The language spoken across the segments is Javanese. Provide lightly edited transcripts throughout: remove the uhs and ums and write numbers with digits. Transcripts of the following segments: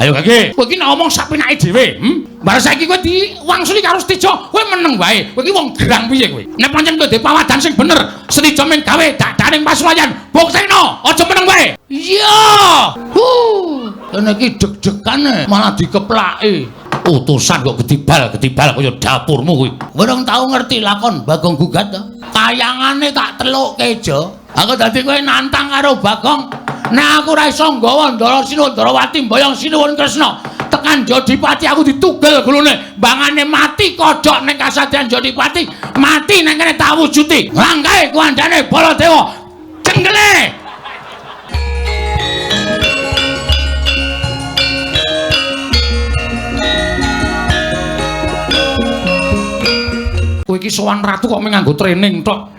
Ayo Gage. Kowe iki nek omong sapenake dhewe, Bar saiki kowe diwangsuli karo Setija, kowe meneng wae. Kowe iki wong gerang piye kowe? Nek pancen kowe duwe pawadan sing bener, Setija mung gawe dadaning pasulayan, buktekno, aja meneng wae. Iya. Huh, kene iki deg-degan malah dikeplaki. Utusan kok ketibal-ketibal kaya dapurmu kuwi. Urung tau ngerti lakon Bagong Gugat to? Kayangane tak telukke, Jo. Aku dadi kowe nantang karo Bagong. Nek aku ora iso nggawa Ndara Sinuwun Ndarawati mboyong Sinuwun Kresna tekan Jodipati aku ditugel gulune, bangane mati kodhok ning kasadean Jodipati, mati nang kene tak wujuti. Langkae kuandane Baladewa. Cenggele. Kowe iki sowan ratu kok mung nganggo training tok.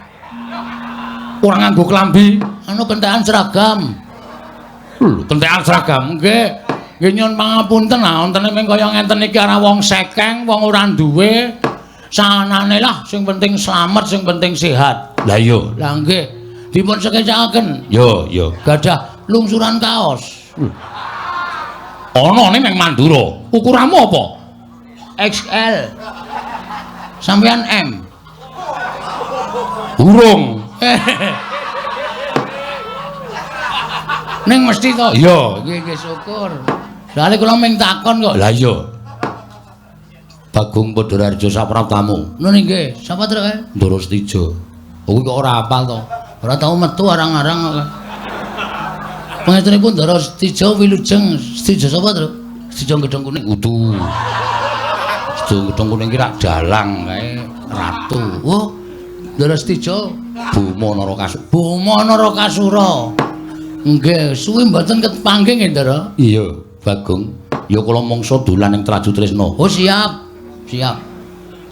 Ora nganggo klambi, anu kentekan seragam. Lho, kentekan seragam nggih. Nggih nyuwun pangapunten, ah wontene mung kaya ngenten iki ora wong sekeng, wong ora duwe. Sanane lah sing penting slamet, sing penting sehat. Lah iya. Lah nggih. Dipun sekecakaken. Yo, yo. Gadah lungsuran kaos. Ana ning Mandura. Ukuranmu apa? XL. Sampeyan M. Urung. Ning mesti to? Iya, nggih nggih syukur. Lha kula mung takon kok. Lah iya. Bagong Padharjo sapraptamu. Ngono nggih, sapa truk kae? Ndara Setija. Kuwi kok ora hafal to? Ora tau metu arang-arang kok. Pangestunipun Ndara Setija wilujeng Setija sapa truk? Setija Gedhong Kuning. Kudu. Setija Gedhong Kuning ki rak dalang kae ratu. Oh, Ndara Setija Boma Narakasura. Boma Narakasura. Nggih, suwi mboten kepanggih nggih, Ndara. Iya, Bagong. Ya kula mangsa dolan ing Traju Tresna. Oh, siap. Siap.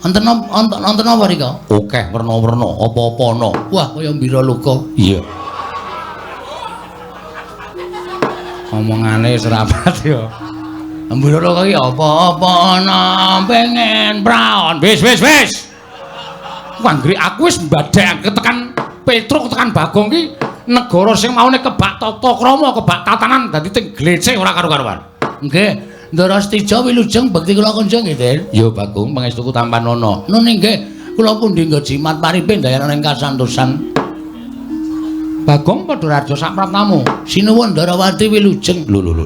Wonten wonten apa rika? Akeh werna-werna, apa-apa ana. Wah, kaya mbira luka. Iya. Omongane wis rapat ya. Mbira luka iki apa-apa ana pengen praon. Wis, wis, wis. Wanggri aku wis mbadhek tekan Petruk tekan Bagong ki negara sing maune kebak tata krama, kebak tatanan dadi teng glecek ora karu-karuan. Nggih, Ndara Setija wilujeng bekti kula kunjung nggih, Den. Ya Bagong, pangestuku tampanana. Nun nggih, kula pundi nggo jimat paripe ndayana ing kasantosan. Bagong Padharjo sapraptamu. Sinuwun Ndarawati wilujeng. Lho lho lho.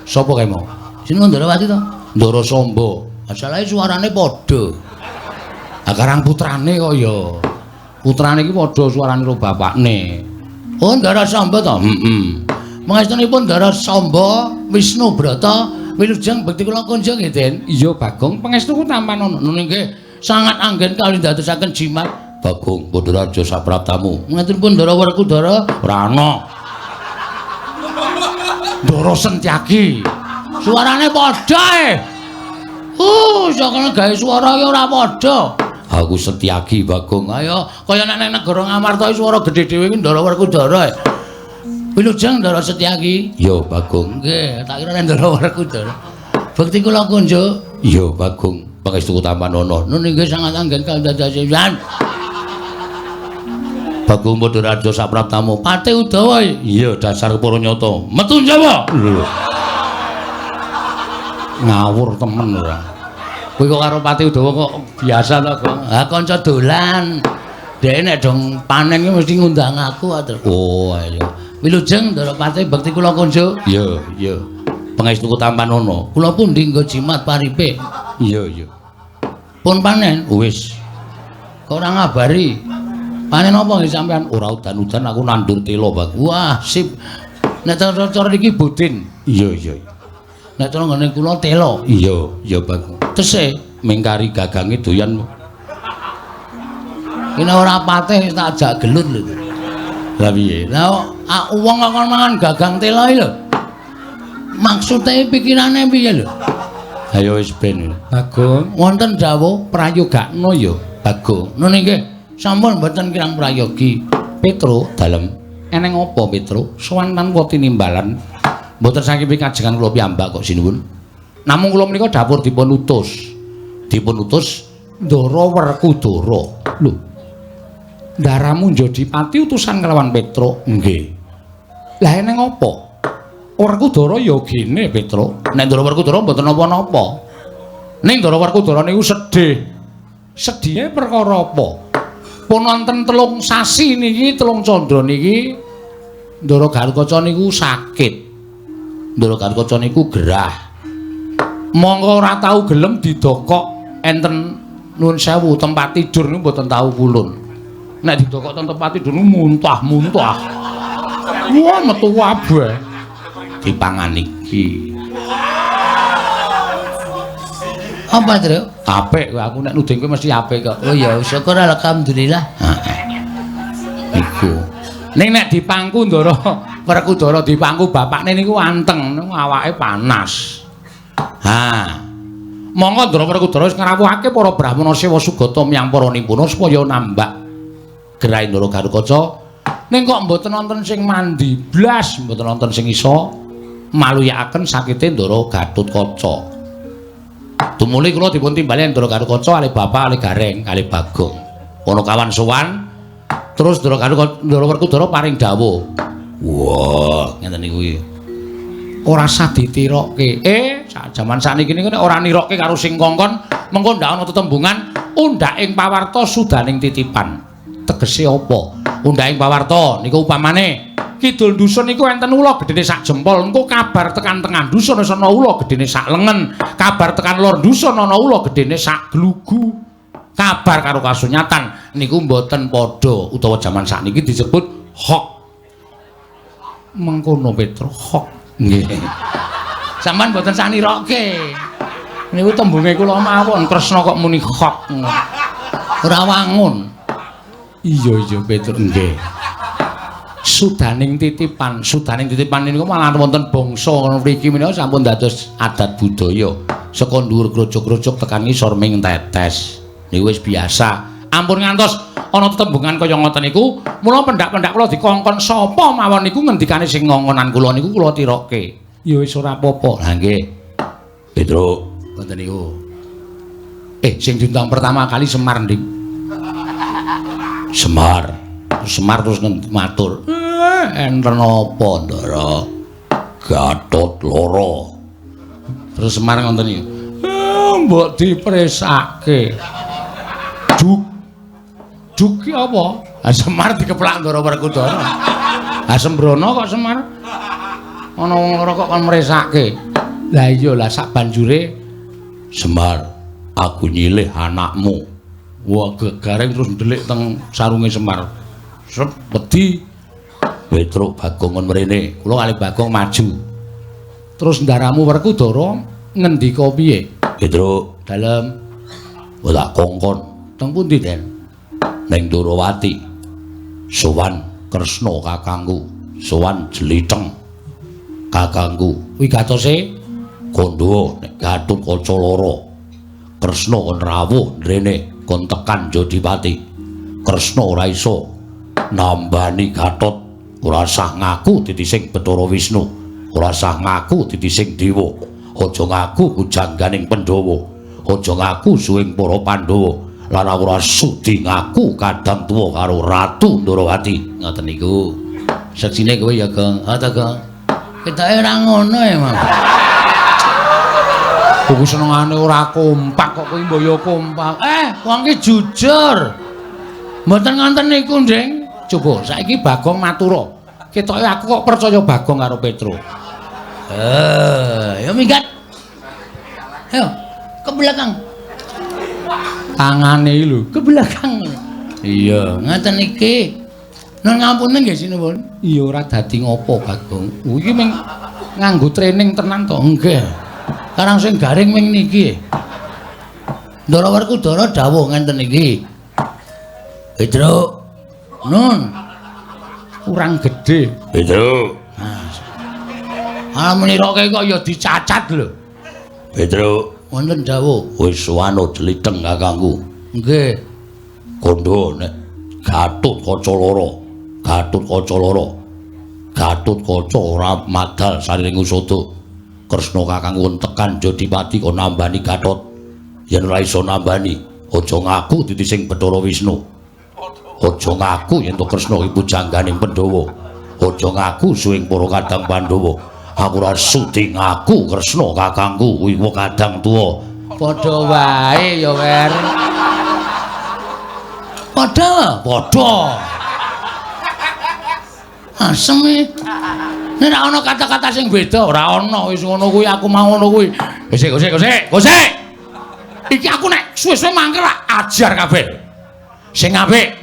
Sapa kae mau? Sinuwun Ndarawati to? Ndara Samba. Masalahe suarane padha. Ah karang putrane kok ya. Putrane iki padha suarane karo bapakne. Oh, Ndara Samba to? Heeh. Pangestunipun Ndara Samba Wisnu Brata wilujeng bekti kula kunjung nggih, Den. Iya, Bagong, pangestuku tampanana. Nun nggih, sangat anggen kali ndadosaken jimat. Bagong Padharjo sapraptamu. Pangestunipun Ndara Werkudara? Ora ana. Ndara Sentyaki. Suarane padha e. Sakene gawe suara iki ora padha. Aku Setyaki Bagong. Ayo kaya nek nang negara Ngamarta iki swara gedhe dhewe iki Ndara Werkudara. Wilujeng Ndara Setyaki. Ya Bagong. Nggih, tak kira nek Ndara Werkudara. Bekti kula kunjuk. Ya Bagong, pangestuku tampanana. Nun inggih sangat anggen kandhadasan. Bagong Padharjo sapraptamu. Pati Udawa. Iya dasar para nyata. Metu Jawa. Lho. Ngawur temen ora. Kowe kok karo Pati Udawa kok biasa to, Gong? Ha kanca dolan. Dhek nek dong panen ki mesti ngundang aku to. Oh, ayo. Wilujeng Ndara Pati bekti kula kunjuk. Iya, iya. Pangestuku tampanana. Kula pundi nggo jimat paripe. Iya, iya. Pun panen? Wis. Kok ora ngabari? Panen apa nggih sampean? Ora udan-udan aku nandur tela, Bang. Wah, sip. Nek cara iki budin. Iya, iya. Nek cara nggone kula tela. Iya, iya, Bang. Tesih mingkari gagange doyan. Ini ora patih tak ajak gelut lho. Lah piye? Lah wong kok kon mangan gagang tela iki lho. Maksude pikirane piye lho? Ayo wis ben. Bagong, wonten dawuh prayogakno ya, Bagong. Nun nggih, sampun mboten kirang prayogi. Petro dalem. Eneng apa Petro? Sowan tanpa tinimbalan. Mboten saking pikajengan kula piyambak kok sinuwun. Namung kula menika dapur dipun utus. Dipun utus Ndara Werkudara. Lho. Ndaramu Njodipati utusan kelawan Petro? Nggih. Lah eneng apa? Werkudara ya gene, Petruk. Nek Ndara Werkudara mboten napa-napa. Ning Ndara Werkudara niku sedih. Sedihe perkara apa? Pun wonten 3 sasi niki, 3 candra niki Ndara Gatotkaca niku sakit. Ndara Gatotkaca niku gerah. Mongko ora tau gelem didokok enten nuwun sewu tempat tidur niku mboten tau pulun. Nek didokok ten tempat tidur niku muntah-muntah. Wah, metu kabeh. Dipangan iki. Apa, Truk? Apik kowe, aku nek nuding kowe mesti apik kok. Oh ya, syukur alhamdulillah. Heeh. Iku. Ning nek dipangku Ndara Werkudara dipangku bapakne niku anteng, niku awake panas. Ha. Monggo Ndara Werkudara wis ngrawuhake para brahmana sewa sugata miyang para nimpuna supaya nambak gerahe Ndara Gatotkaca. Ning kok mboten wonten sing mandi blas, mboten wonten sing iso maluyakaken sakite Ndara Gatotkaca. Tumuli kula dipun timbali Ndara Gatotkaca kalih bapak kalih Gareng kalih Bagong. Ana kawan sowan terus Ndara Ndara Werkudara paring dawuh. Wah, ngeten niku iki. Ora sah ditirokke. Sak jaman sakniki niku nek ora nirokke karo sing kongkon, mengko ndak ana tetembungan undhak ing pawarta sudaning titipan. Tegese apa? Undhak ing pawarta niku upamane kidul dusun niku enten ula gedene sak jempol, engko kabar tekan tengah dusun wis ana ula gedene sak lengen, kabar tekan lor dusun ana ula gedene sak glugu. Kabar karo kasunyatan niku mboten padha, utawa jaman sakniki disebut hok. Mengkono Petro, hok. Nggih. Sampeyan mboten sanirokke. Niku tembunge kula mawon, Kresna kok muni hok. Ora wangun. Iya iya Petro, nggih. Sudaning titipan, sudaning titipan niku malah wonten bangsa mriki menika sampun dados adat budaya. Saka dhuwur krocok-krocok tekan ngisor ming tetes. Niku wis biasa. Ampun ngantos ana tetembungan kaya ngoten niku, mula pendak-pendak kula dikongkon sapa mawon niku ngendikane sing ngongonan kula niku kula tirokke. Ya wis ora apa-apa. Lah nggih. Petruk, ngoten niku. Sing diundang pertama kali Semar, Ndik. Semar. Semar terus matur. Enten apa, Ndara? Gatot loro. Terus Semar ngoten niku. Mbok dipresake. Duk. Duk ki apa? Ha Semar dikeplak Ndara Werkudara. Ha sembrono kok Semar. Ana wong loro kok kon mresake. Lah iya lah sak banjure Semar, aku nyilih anakmu. Wah, gegareng terus ndelik teng sarunge Semar. Sep wedi. Petruk Bagong kon mrene. Kula kalih Bagong maju. Terus ndaramu Werkudara ngendika piye? Petruk, dalem. Ora kongkon. Teng pundi, Den? Ning Ndorowati. Sowan Kresna kakangku, sowan Jlitheng kakangku. Wigatose kandha nek Gatotkaca loro. Kresna kon rawuh mrene kon tekan Jodipati. Kresna ora iso nambani Gatot, ora sah ngaku dadi sing Bathara Wisnu, ora sah ngaku dadi sing dewa, aja ngaku bujangganing Pandhawa, aja ngaku suwing para Pandhawa, lan aku ora sudi ngaku kadang tuwa karo Ratu Ndorowati. Ngoten niku. Seksine kowe ya, Gong. Ha ta, Gong. Ketoke ora ngono ya, Mas. Kuwi senengane ora kompak kok kowe mbok ya kompak. Wong ki jujur. Mboten ngoten niku, Nding. Coba saiki Bagong matura. Ketoke aku kok percaya Bagong karo Petro. Ya minggat. Ayo, ke belakang. Tangane iki lho, ke belakang. Iya, ngoten iki. Nun ngapunten nggih sinuwun. Iya ora dadi ngopo, Bagong. Iki ming nganggo training tenan to? Nggih. Karang sing garing ming niki. Ndara Werkudara dawuh ngenten iki. Petruk. Nun. Kurang gedhe. Petruk. Ah meniroke kok ya dicacat lho. Petruk. Wonten dawuh. Wis wano jlitheng kakangku. Nggih. Kandha nek Gatotkaca loro. Gatotkaca loro. Gatotkaca ora madal sarining usada. Kresna kakangku tekan Jodipati kon nambani Gatot. Yen ora iso nambani, aja ngaku dadi sing Bathara Wisnu. Aja ngaku yen to Kresna iki pujangganing Pandhawa. Aja ngaku suwing para kadang Pandhawa. Aku ora sudi ngaku Kresna kakangku kuwi kadang tuwa. Padha wae ya, Wer. Padha, padha. Asem e. Nek ora ana kata-kata sing beda, ora ana wis ngono kuwi aku mau ngono kuwi. Wis sik, sik. Iki aku nek suwe-suwe mangkel ajar kabeh. Sing apik.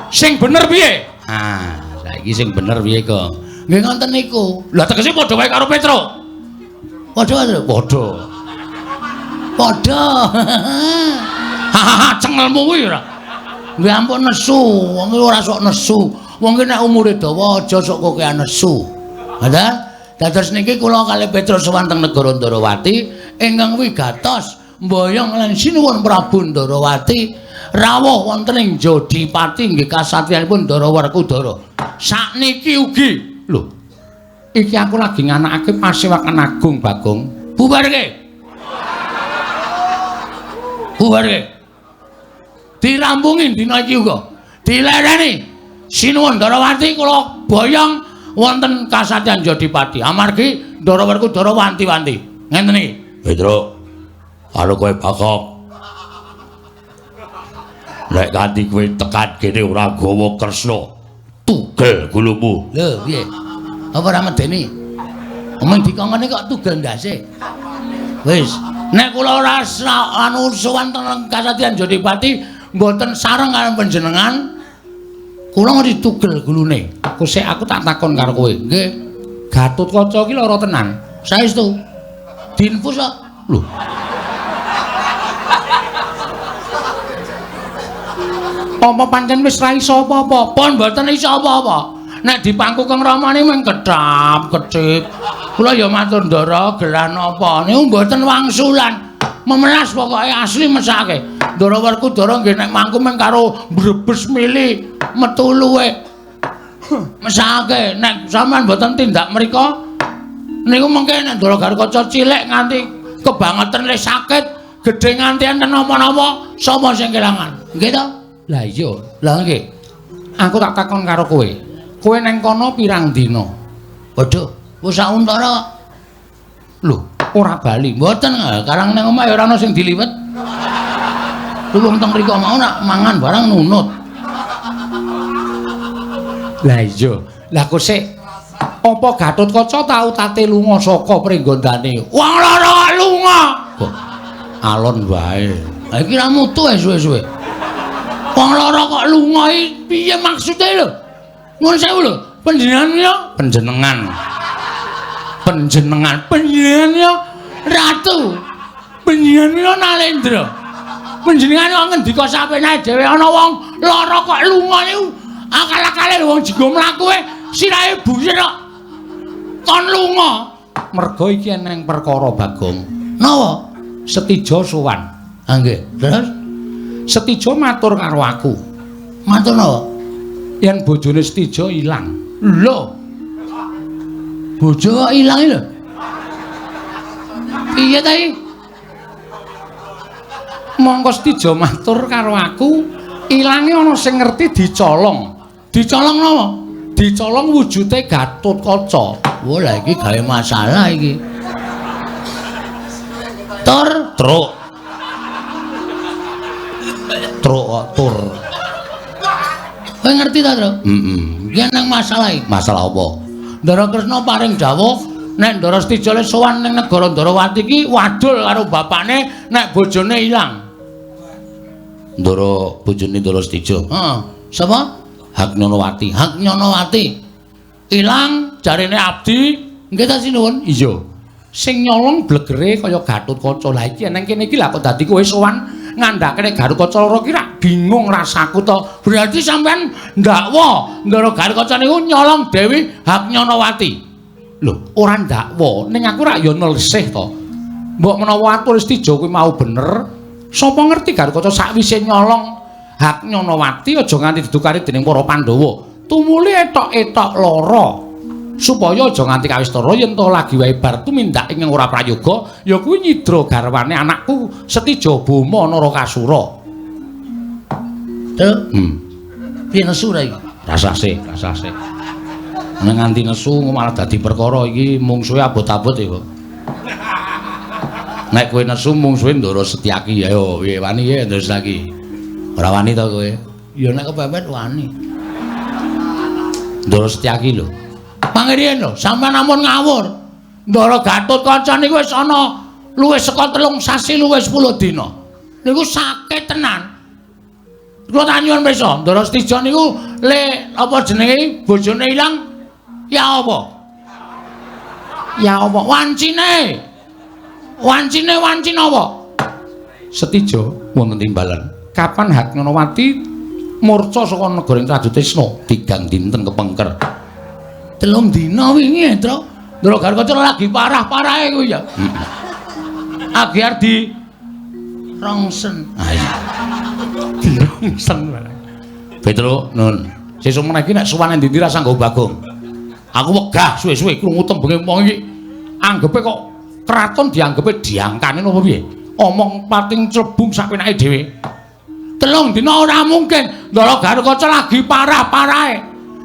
Sing bener piye? Ah, saiki sing bener piye, Kong? Nggih ngoten niku. Lah tegese padha wae karo Petro. Padha, Tru. Padha. Padha. Hahaha, cengelmu kuwi ora. Nggih ampun nesu, wong iki ora sok nesu. Wong iki nek umure dawa aja sok kokean nesu. Ngoten? Dados niki kula kalih Petro sowan teng negara Ndarawati ingkang wigatos mboyong lan sinuwun Prabu Ndarawati rawuh wonten ing Jodipati nggih kasatriyanipun Ndara Werkudara. Sakniki ugi lho. Iki aku lagi nganakake pasewakan agung Bagong. Bubarke. Bubarke. Dirampungi dina iki uga. Dilereni sinuwun Ndarawati kula boyong wonten kasatriyan Jodipati. Amargi Ndara Werkudara wanti-wanti. Ngenten iki. Petro. Karo kowe Bagong. Nek kanthi kowe tekan kene ora gawa Kresna, tugel gulumu. Lho, piye? Apa ora medeni? Omong dikongkone kok tugel ndase. Wis, nek kula ora anu sowan teng kasatriyan Jodipati mboten sareng karo panjenengan, kula ngerti tugel gulune. Aku sik aku tak takon karo kowe. Nggih. Gatotkaca iki lara tenan. Saestu. Diinfus kok. Lho. Apa pancen wis ra iso apa-apa? Pun mboten iso apa-apa. Nek dipangku Kang Ramane mung kedhap kedhip. Kula ya matur Ndara, gelah napa? Niku mboten wangsulan. Memelas pokoke asli mesake. Ndara Werkudara nggih nek mangku mung karo mbrebes mili metu luwe. Mesake nek sampean mboten tindak mriko niku mengke nek Ndara Gatotkaca cilik nganti kebangetan le sakit, gedhe nganti enten napa-napa, sapa sing kelangan? Nggih to? Lah iya, lah nggih. Aku tak takon karo kowe. Kowe neng kono pirang dina? Waduh, wis sak untara. Lho, ora bali. Mboten, karang nang omah ya ora ana sing diliwet. Lho wong teng mriko mau nak mangan barang nunut. Lah iya, lah kok sik apa Gatotkaca tau tate lunga saka pringgondane? Wong lara lunga. Kok alon wae. Lah iki ra mutu ae suwe-suwe. Wong lara kok lunga iki piye maksude lho? Nuwun sewu lho, panjenengan ya panjenengan. Panjenengan, panjenengan ya ratu. Panjenengan ya Nalendra. Panjenengan kok ngendika sapenake dhewe ana wong lara kok lunga niku akal-akale wong jenggo mlaku e sirahe buyir kok kon lunga. Mergo iki eneng perkara Bagong. Napa? Setijo sowan. Ha nggih. Terus Setijo matur karo aku. Matur napa? Yen bojone Setijo ilang. Lho. Bojo kok ilang lho. Piye ta iki? Mongko Setijo matur karo aku, ilange ana sing ngerti dicolong. Dicolong napa? Dicolong wujude Gatotkaca. Wah, lah iki gawe masalah iki. Tur, truk. Truk tur. Kowe ngerti ta, Tru? Heeh. Iki nang masalah iki. Masalah apa? Ndara Kresna paring dawuh nek Ndara Setijo le sowan ning negara Ndarawati iki wadul karo bapakne nek bojone ilang. Ndara bojone Ndara Setijo. Heeh. Sapa? Haknyonowati. Haknyonowati. Ilang jarene abdi. Nggih ta sinuwun? Iya. Sing nyolong blegere kaya Gatotkaca. Lah iki nang kene iki lha kok dadi kowe sowan ngandhakene Gatotkaca loro ki rak bingung rasaku to. Berarti sampean ndakwa Ndara Gatotkaca niku nyolong Dewi Haknyonowati. Lho, ora ndakwa, ning aku rak ya nelsih to. Mbok menawa atur Setijo kuwi mau bener, sapa ngerti Gatotkaca sakwise nyolong Haknyonowati aja nganti didukani dening para Pandhawa. Tumuli etok-etok lara. Supaya aja nganti kawistara yen to lagi wae bar tumindak ing ora prayoga ya kuwi nyidra garwane anakku Setijo Boma Narakasura. Truk. Piye nesu ra iki? Rasah sih, rasah sih. Nek nganti nesu malah dadi perkara iki mungsuhe abot-abot ya kok. Nek kowe nesu mungsuhe Ndara Setyaki. Ayo piye wani ya Ndara Setyaki? Ora wani to kowe? Ya nek kepepet wani. Ndara Setyaki lho. Pangiriyen lho, sampean ampun ngawur. Ndara Gatotkaca niku wis ana luwih saka 3 sasi luwih 10 dina. Niku sakit tenan. Kula tak nyuwun pirsa, Ndara Setija niku le apa jenenge bojone ilang ya apa? Ya apa wancine? Wancine wancine apa? Setija wonten timbalan. Kapan Haknyanawati murca saka negara Trajutrisna tigang dinten kepengker? 3 dina wingi, Tru. Ndara Gatotkaca lagi parah-parahe kuwi ya. Agiar di rongsen. Ayo. Dirongsen barang. Petro, nun. Sesuk meneh iki nek sowan endi-endi rasa nggo Bagong. Aku wegah suwe-suwe krungu tembunge wong iki. Anggepe kok kraton dianggepe diangkane napa piye? Omong pating clebung sak penake dhewe. 3 dina ora mungkin. Ndara Gatotkaca lagi parah-parahe.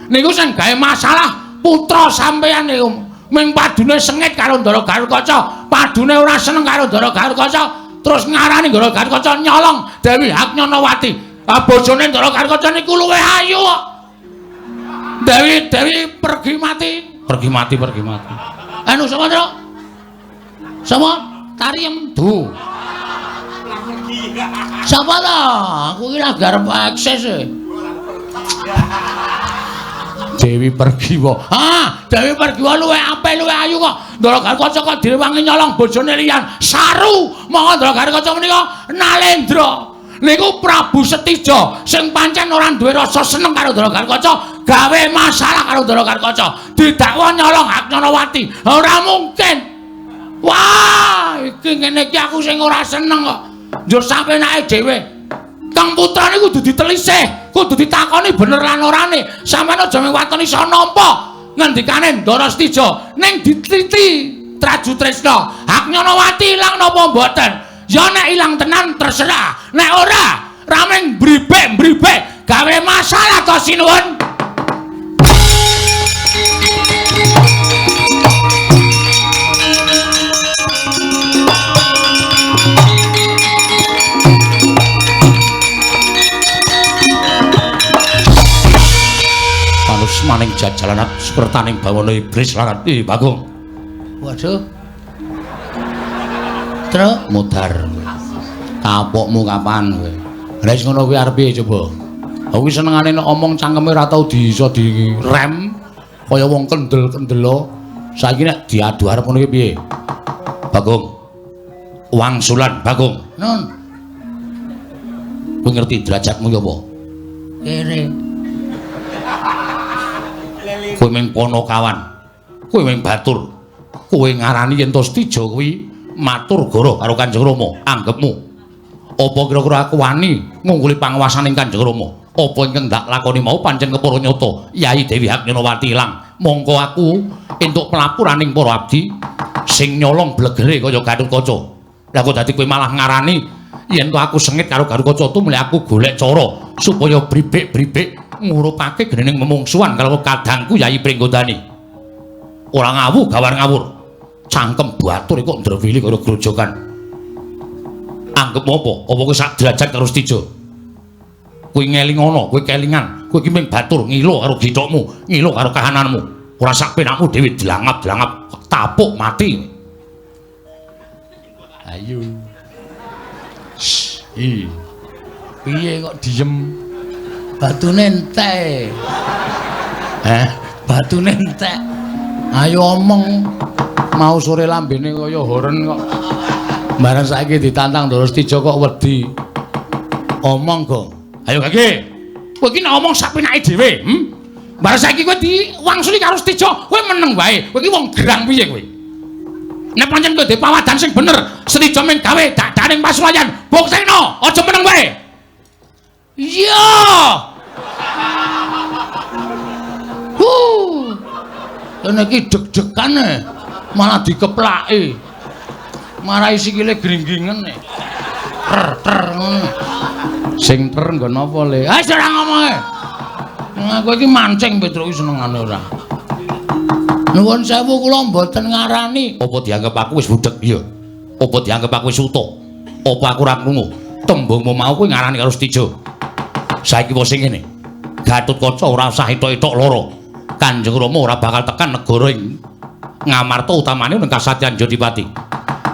Niku sing gawe masalah putra sampeyan niku. Ming padune sengit karo Ndara Gatotkaca, padune ora seneng karo Ndara Gatotkaca, terus ngarani Ndara Gatotkaca nyolong Dewi Haknyanawati. Ah bojone Ndara Gatotkaca niku luwih ayu kok. Dewi Dewi pergi mati, pergi mati, pergi mati. Anu sapa, Tru? Sapa? Tariem du. Sapa ta? Aku iki lagi arep akses e. Dewi Pergiwa. Ah, Dewi Pergiwa luwih apik luwih ayu kok. Ndara Gatotkaca kok direwangi nyolong bojone liyan. Saru. Monggo Ndara Gatotkaca menika Nalendra. Niku Prabu Setija sing pancen ora duwe rasa seneng karo Ndara Gatotkaca, gawe masalah karo Ndara Gatotkaca. Didakwa nyolong Haknyanawati. Ora mungkin. Wah, iki ngene iki aku sing ora seneng kok. Njur sampenake dhewe. Kang putra niku kudu ditelisih, kudu ditakoni bener lan orane. Sampeyan aja mung waton iso nampa ngendikane Ndara Setija ning diteliti Trajutrisna. Haknyanawati ilang napa mboten? Ya nek ilang tenan terserah, nek ora rameng bribek-bribek gawe masalah to sinuwun. Maning jajalanat sekertaning bawana iblis larat. Bagong. Waduh. Tru mudar. Kapokmu kapan kowe? Lah wis ngono kuwi arep piye coba? Aku iki senengane nek omong cangkeme ora tau iso direm kaya wong kendel-kendelo. Saiki nek diadu arep ngono iki piye? Bagong. Wangsulan Bagong. Nun. Kowe ngerti derajatmu ki apa? Kere. Kowe mung ponokawan, kowe mung batur, kowe ngarani yen to Setija kuwi matur goro karo Kanjeng Rama, anggepmu. Apa kira-kira aku wani ngungkuli panguwasaning Kanjeng Rama? Apa ingkang ndak lakoni mau pancen kepara nyata Yai Dewi Haknyanawati ilang. Mongko aku entuk pelapuraning para abdi sing nyolong blegere kaya Gatotkaca. Lah kok dadi kowe malah ngarani yen to aku sengit karo Gatotkaca tumle aku golek cara supaya bribik-bribik ngurupake gening memungsuhan karo kadangku Yai Pringgondani. Ora ngawu gawar ngawur. Cangkem batur kok ndrewili karo grojogan. Anggep apa? Apa kowe sak derajat karo Setija? Kowe ngelingono, kowe kelingan, kowe iki mung batur ngilo karo githokmu, ngilo karo kahananmu. Ora sak penakmu dhewe dlangap-dlangap tapuk mati. Ayo. Shh. Piye kok diem? Batune entek. Heh, batune entek. Ayo omong. Mau sore lambene kaya horen kok. Bareng saiki ditantang Ndara Setija kok wedi. Omong, Gong. Ayo Gage. Kowe iki nek omong sak penake dhewe, Bareng saiki kowe diwangsuli karo Setija, kowe meneng wae. Kowe iki wong gerang piye kowe? Nek pancen kowe duwe pawadan sing bener, Setija mung gawe dadaning pasulayan, buktekno, aja meneng wae. Iya. Huh. Kene iki deg-degan e, malah dikeplaki. Marai sikile gringgingen e. Ter ter ngono. Sing ter nggon apa le? Ah ora ngomonge. Aku iki mancing Petruk iki senengane ora. Nuwun sewu kula mboten ngarani. Apa dianggep aku wis budheg? Iya. Apa dianggep aku wis utuh? Apa aku ora krungu? Tembungmu mau kuwi ngarani karo Setija. Saiki wis ngene. Gatotkaca ora usah etok-etok lara. Kanjeng Rama ora bakal tekan negara ing Ngamarta utamane ning Kasatyan Jodipati.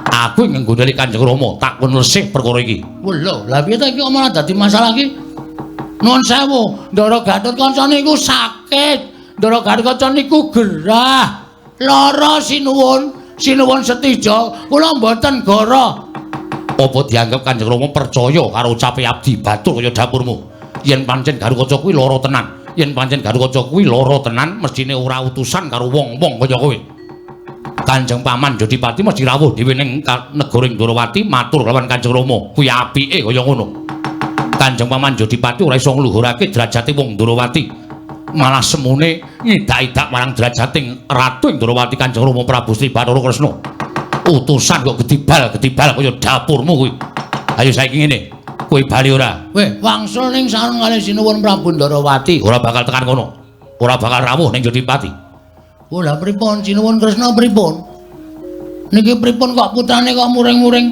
Aku ing nggondheli Kanjeng Rama tak kon resik perkara iki. Lho, lha piye ta iki kok malah dadi masalah iki? Nuwun sewu, Ndara Gatotkaca niku sakit. Ndara Gatotkaca niku gerah. Lara sinuwun, sinuwun Setija, kula mboten goro. Apa dianggep Kanjeng Rama percaya karo ucape abdi batur kaya dapurmu? Yen pancen Gatotkaca kuwi lara tenan, yen pancen Gatotkaca kuwi lara tenan, mestine ora utusan karo wong-wong kaya kowe. Kanjeng Paman Jodipati mesti rawuh dhewe ning negara Ndorowati matur lawan Kanjeng Rama, kuwi apike kaya ngono. Kanjeng Paman Jodipati ora iso ngluhurake derajate wong Ndorowati. Malah semune ngidak-idak marang derajating Ratu Ndorowati Kanjeng Rama Prabu Sri Bathara Kresna. Utusan kok gedibal-gedibal kaya dapurmu kuwi. Ayo saiki ngene, kowe bali ora? Weh, wangsul ning sareng kalih sinuwun Prabu Ndorowati. Ora bakal tekan kono. Ora bakal rawuh ning Jodipati. Oh, lah pripun sinuwun Kresna pripun? Niki pripun kok putrane kok muring-muring?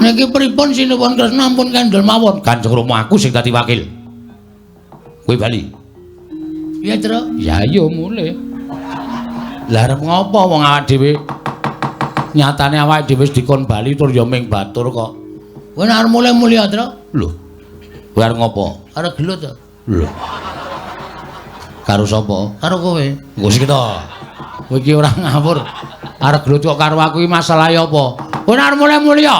Niki pripun sinuwun Kresna ampun kendel mawon. Kanjeng Rama aku sing dadi wakil. Kowe bali. Piye, Tru? Ya iya mulih. Lah arep ngopo wong awak dhewe? Nyatane awake dhewe wis dikon bali tur ya ming batur kok. Kowe nek arep mulih mulih, Tru. Lho. Kowe arep ngopo? Arep gelut to. Lho. Karo sapa? Karo kowe. Engko sik to. Kowe iki ora ngawur. Arep gelut kok karo aku iki masalahe apa? Kowe nek arep mulih-mulih ya.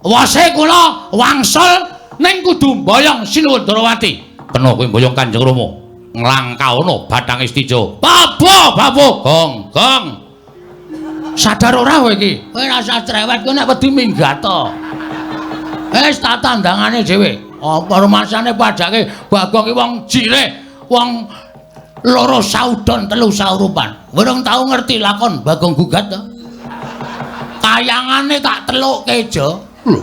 Wase kula wangsul ning kudu mboyong Sinuwun Ndorowati. Kena kowe mboyong Kanjeng Rama. Nglangkaono bathange Setija. Babo, babo, gong, gong. Sadar ora kowe iki? Kowe ora usah cerewet, kowe nek wedi minggat to. Wis tak tandangane dhewe. Apa rumasane padake Bagong iki wong jirih, wong loro saudon telu saurupan. Urung tau ngerti lakon Bagong gugat to. Kayangane tak telukke jo. Lho.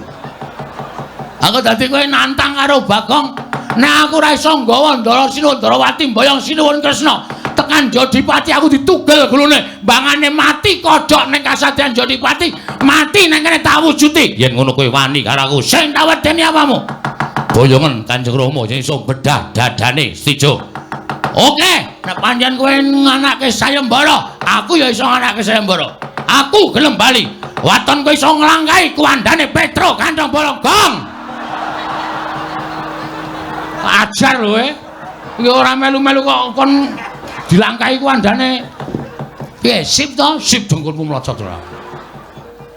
Aku dadi kowe nantang karo Bagong. Nek aku ora iso nggawa Ndara Sinuwun Ndorowati mboyong Sinuwun Kresna tekan Jodipati aku ditugel gulune, mbangane mati kodhok ning kasadean Jodipati, mati nang kene tak wujuti. Yen ngono kowe wani karo aku, sing tak wedeni apamu? Boyongen Kanjeng Rama yen iso bedah dadane Setija. Oke, nek pancen kowe nganake sayembara, aku ya iso nganake sayembara. Aku gelem bali. Waton kowe iso nglangkahi kuwandane Petro Kantong Bolong. Gong. Ajar lho kowe. Iki ora melu-melu kok kon dilangkahi kuwandane. Piye, sip to? Sip dengkulmu mlocot ora.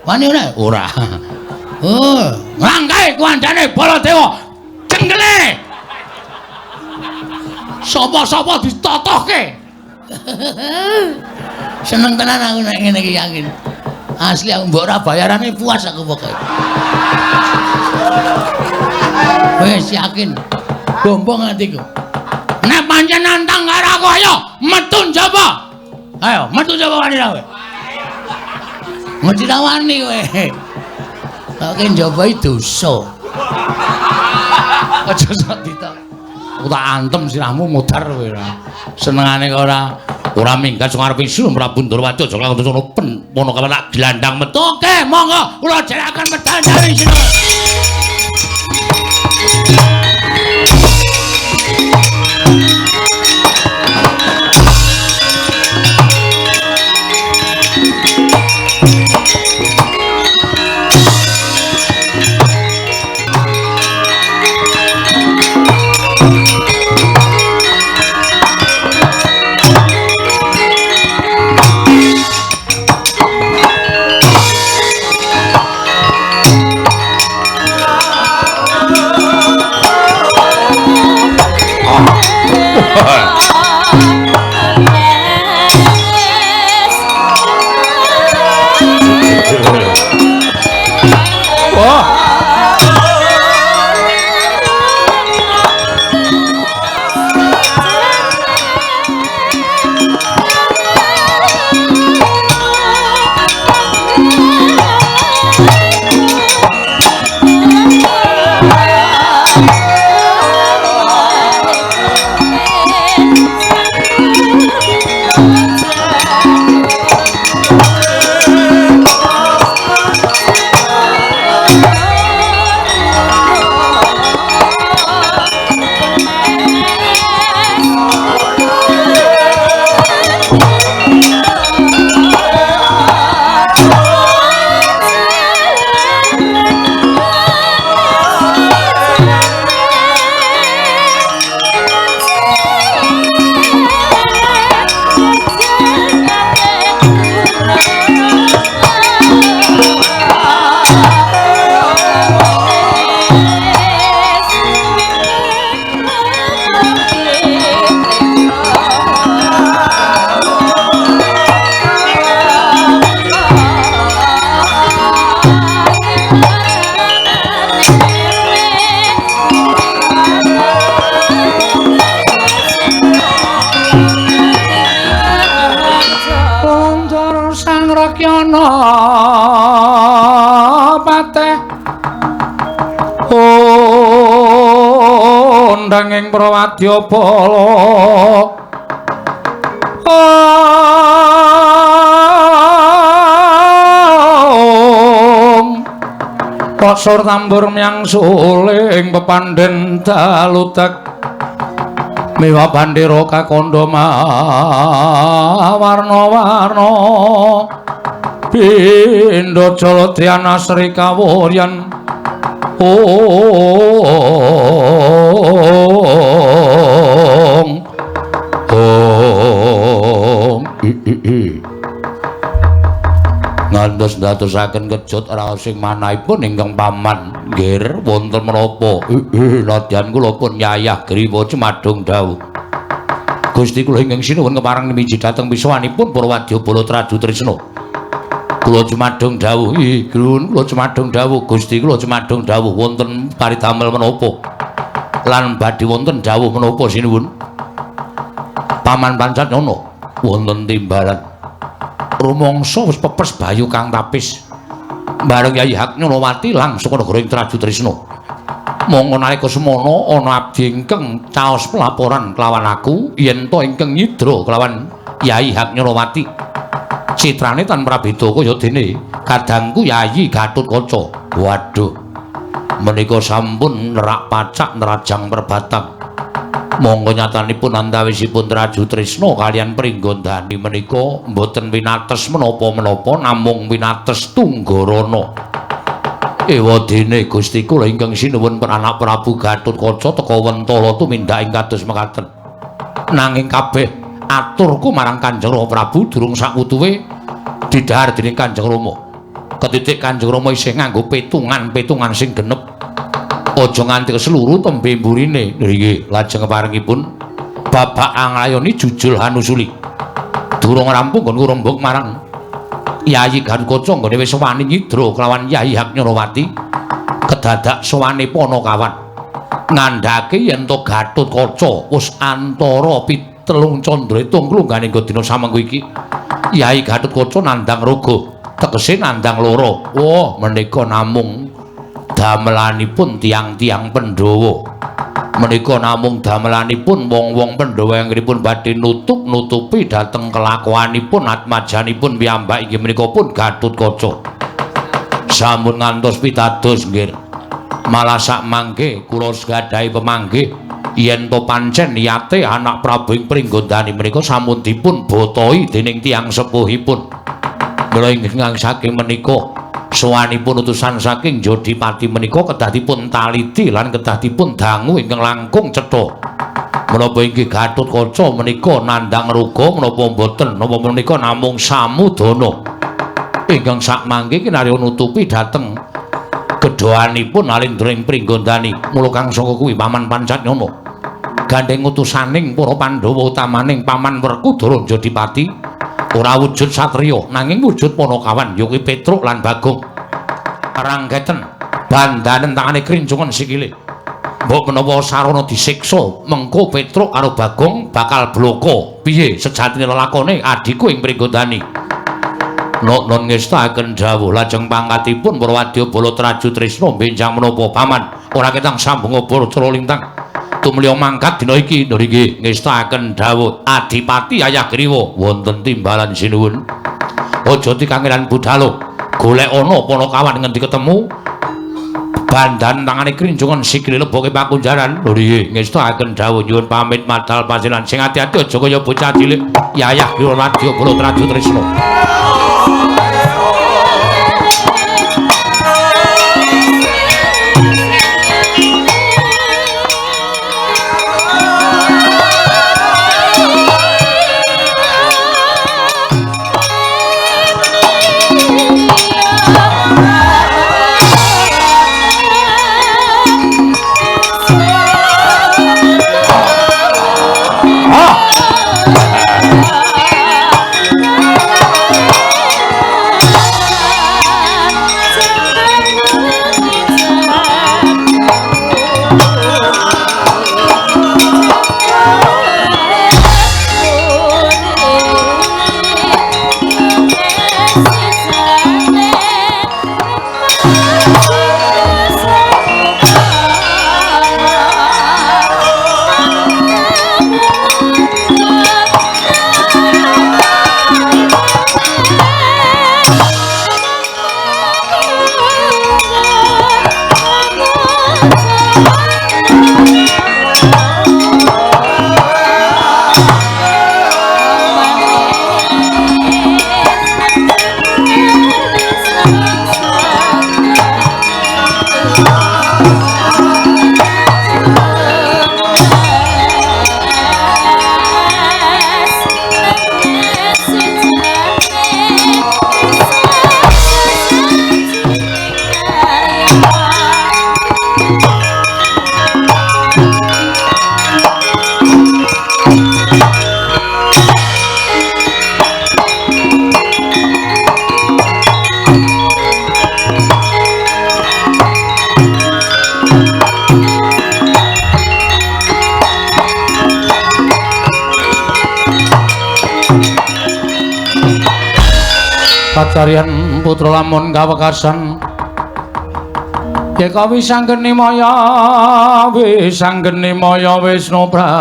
Wani ora? Ora. Oh, nglangkahi kuwandane Baladewa. Cenggele. Sapa-sapa ditotohke. Seneng tenan aku nek ngene iki yakin. Asli aku mbok ora bayarane puas aku pokoke. Wis yakin. Gombong atiku. Nek pancen nantang karo aku ayo metu njaba. Ayo metu njaba wani ra kowe. Mesti ra wani kowe. Kok ki njaba iki dosa. Aja sok ditok. Aku tak antem sirahmu modar kowe ora. Senengane kok ora ora minggat sing arep isu Prabu Ndorowati aja lakon sono pen pono kawan tak glandang metu. Oke, monggo kula jeraken medal dari sini. Thank you. Karna pateh undang ing Prawadyabala. Kosor tambur myang suling pepandhen dalutek miwa bandera kakandha warna-warna pindha jaladyana Sri Kawuryan. Ong ong i i i ngantos ndadosaken kejut raos ing manahipun ingkang paman nggir wonten menapa? Nadyan kula pun yayah griwa cumadung dawuh. Gusti kula ingkang sinuwun kepareng miji dhateng pisuwanipun para wadyabala Traju Trisna. Kula cumadung dawuh, grun kula cumadung dawuh, Gusti kula cumadung dawuh wonten paridamel menapa? Lan badhe wonten dawuh menapa sinuwun? Paman Pancatnana wonten timbalan. Rumangsa wis pepes bayu kang tapis. Bareng Yai Haknyanawati langsung negara ing Traju Trisna. Monggo nalika semono ana abdi ingkang caos pelaporan kelawan aku yen to ingkang nyidra kelawan Yai Haknyanawati. Citrane tan prabeda kaya dene kadangku Yayi Gatotkaca. Waduh. Menika sampun nerak pacak nerajang perbatang. Monggo nyatanipun antawisipun Traju Trisna kalian Pringgondani menika mboten winates menapa-menapa namung winates tunggarana. Ewadene Gusti kula ingkang sinuwun anak Prabu Gatotkaca teka wentala tumindak ing kados mekaten. Nanging kabeh aturku marang Kanjeng Rama Prabu durung sakwutuwe didhahar dening Kanjeng Rama. Ketitik Kanjeng Rama isih nganggo petungan-petungan sing genep. Aja nganti keseluruh tembe mburine. Nggih, lajeng keparengipun babak anglayoni jujul hanusuli. Durung rampung nggon rembug marang Yayi Gatotkaca nggone wis wani nyidra kelawan Yayi Haknyanawati. Kedadak sowane Panakawan ngandhake yen to Gatotkaca wis antara pitelung candra itung klunggane nggo dina samengko iki. Yayi Gatotkaca nandhang raga, tegese nandhang loro. Wah, menika namung damelanipun tiang-tiang Pandhawa. Menika namung damelanipun wong-wong Pandhawa ingkangipun badhe nutup-nutupi dhateng kelakuanipun atmajanipun piyambak inggih menika pun Gatotkaca. Sampun ngantos pitados nggih. Malah sak mangke kula gadahi pemanggih yen to pancen niyate anak Prabu ing Pringgondani menika sampun dipun botoi dening tiyang sepuhipun. Mila ingkang saking menika sowanipun utusan saking Jodipati menika kedah dipun taliti lan kedah dipun dangu ingkang langkung cetha. Menapa inggih Gatotkaca menika nandhang ruga menapa mboten, napa menika namung samudana ingkang sakmangke kinarya nutupi dhateng gedhoanipun Alindra ing Pringgondani. Mula kang saka kuwi Paman Pancatnana gandheng utusaning para Pandhawa utamaning Paman Werkudara Jodipati ora wujud satriya nanging wujud Panakawan ya kuwi Petruk lan Bagong. Ranggeten bandanen tangane krincungan sikile. Mbok menawa sarana disiksa mengko Petruk karo Bagong bakal bloko. Piye sejatine lelakone adhiku ing Pringgondani? Nok-non ngestakaken dawuh lajeng pangkatipun para wadyabala Traju Trisna benjang menapa paman ora ketang sambung obor cara lintang tumliya mangkat dina iki. Nggih ngestakaken dawuh Adipati Ayah Griwa wonten timbalan sinuwun. Aja dikangelan budhalo, golek ana Panakawan ngendi ketemu bandan tangane krincungan sikile leboke pakunjaran. Nggih ngestakaken dawuh nyuwun pamit madal pasinan sing ati-ati aja kaya bocah cilik. Yayah Griwa Wadyabala Traju Trisna. Ah! Kacarian putra lamun kawekasan Yeka wisanggeni maya wisanggeni maya Wisnu Pradenta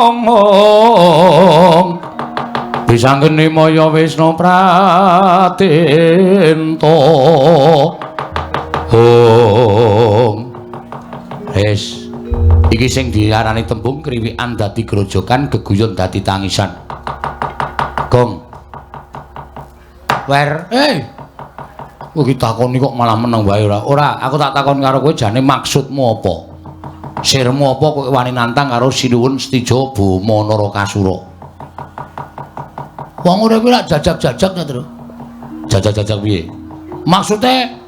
Ong wisanggeni maya Wisnu Pradenta Ong. Wis iki sing diarani tembung kriwikan dadi grojokan geguyon dadi tangisan. Gong. Wer, kowe iki takoni kok malah meneng wae ora? Ora, aku tak takon karo kowe jane maksudmu apa? Sirmu apa kowe wani nantang karo Sinuwun Setija Boma Narakasura? Wong urip kuwi lak jajak-jajak ta, Tru. Jajak-jajak piye? Maksude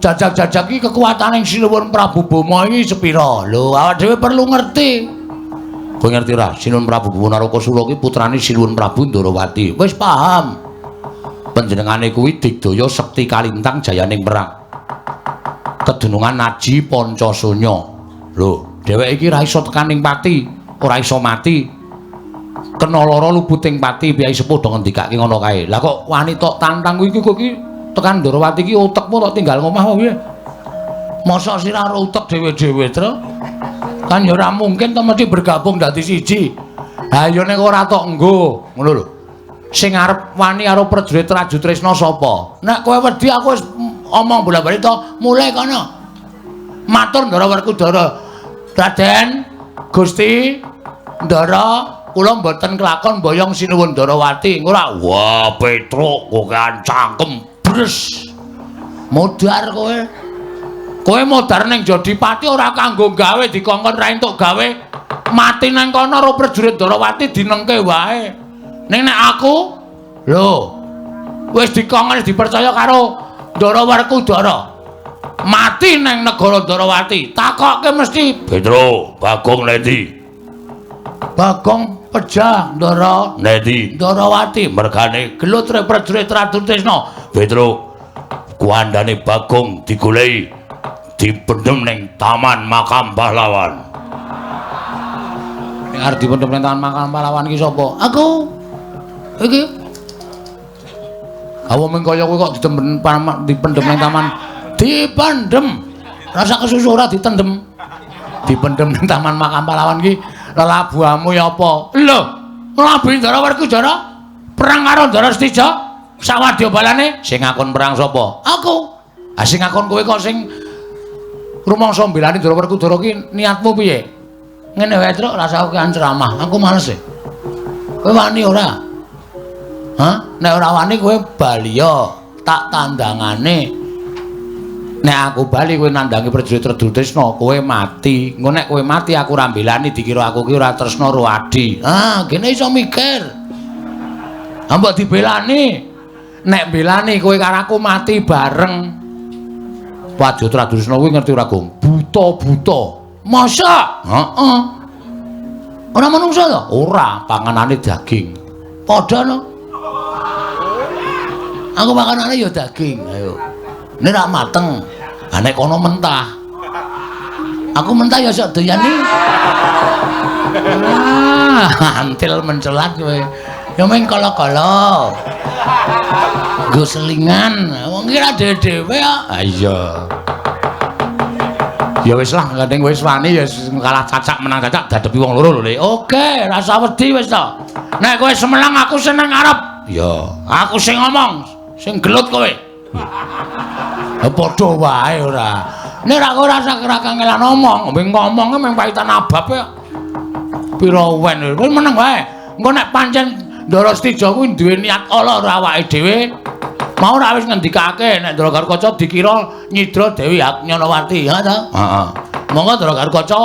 jajak-jajak iki kekuatane Sinuwun Prabu Boma iki sepira? Lho, awak dhewe perlu ngerti. Kowe ngerti ora? Sinuwun Prabu Boma Narakasura iki putrane Sinuwun Prabu Ndorowati. Wis paham. Panjenengane kuwi digdaya sekti kalintang jayaning perang. Kedunungan aji Pancasunya. Lho, dheweke iki ora iso tekaning pati, ora iso mati. Kena lara luputing pati, piyai sepuh do ngendikake ngono kae. Lah kok wani tok tantang kuwi iki kowe iki tekan Ndorowati iki utekmu tok tinggal ngomah apa piye? Mosok sira karo utek dhewe-dhewe, Tru? Kan ya ora mungkin to mesti bergabung dadi siji. Ha ya nek ora tok nggo, ngono lho. Sing arep wani karo prajurit Trajutresna sapa? Nek kowe wedi aku wis omong bola-bali to, mulai kono. Matur Ndara Werkudara. Raden Gusti Ndara, kula mboten kelakon boyong Sinuwun Ndarawati. Ora. Wah, Petruk kokean cangkem bres. Modar kowe. Kowe modar ning Jodipati ora kanggo gawe dikongkon ra entuk gawe. Mati nang kono karo prajurit Ndarawati dinengke wae. Ning nek aku lho wis dikongkon dipercaya karo Ndara Werkudara. Mati nang negara Ndarawati, takokke mesti Petro, Bagong nendi? Bagong pejah Ndara nendi? Ndarawati mergane gelut prajurit Tratutresna. Petro, kuandane Bagong digoleki dipendhem ning Taman Makam Pahlawan. Ning arep dipendhem ning Taman Makam Pahlawan iki sapa? Aku. Iki. Awo mung kaya kowe kok dipendhem ning taman. Dipendhem. Rasa kesusu ora ditendhem. Dipendhem ning Taman Makam Pahlawan iki lelabuhamu ya apa? Lho, nglabi Ndara Werkudara perang karo Ndara Setija sawadya balane. Sing ngakon perang sapa? Aku. Ha sing ngakon kowe kok sing rumangsa mbelani Ndara Werkudara ki niatmu piye? Ngene wae, Truk, rasa aku kan ceramah. Aku males e. Kowe wani ora? Hah? Nek ora wani kowe bali ya, tak tandangane. Nek aku bali kowe nandangi prajurit Tresna, kowe mati. Engko nek kowe mati aku ora mbelani dikira aku ki ora tresna karo adi. Ah, gene iso mikir. Ha mbok dibelani. Nek mbelani kowe karo aku mati bareng. Wadya Tresna kuwi ngerti ora, Gong? Buta-buta. Masa? Heeh. Ora manungsa to? Ora, panganane daging. Padha no. Aku makanane ya daging, ayo. Ini rak mateng. Ha nek kono mentah. Aku mentah ya sok doyan iki. Ah, antil mencelat kowe. Ya mung kala-kala. Nggo selingan. Wong iki ra dhewe-dhewe kok. Ha iya. Ya wis lah, gandeng wis wani ya kalah cacak menang cacak dadepi wong loro lho, Le. Oke, rasa wedi wis to. Nek kowe semenang aku seneng arep. Ya, aku sing ngomong, sing gelut kowe. Ya padha wae ora. Nek ra kowe rasa kangelan ngomong, ngomong mung paitan abab ya. Pira wen kowe meneng wae. Engko nek pancen Ndara Setija kuwi duwe niat ala ora awake dhewe. Mau ora wis ngendikake nek Ndara Garukaca dikira nyidra Dewi Nyanawati, ha ta? Heeh. Monggo Ndara Garukaca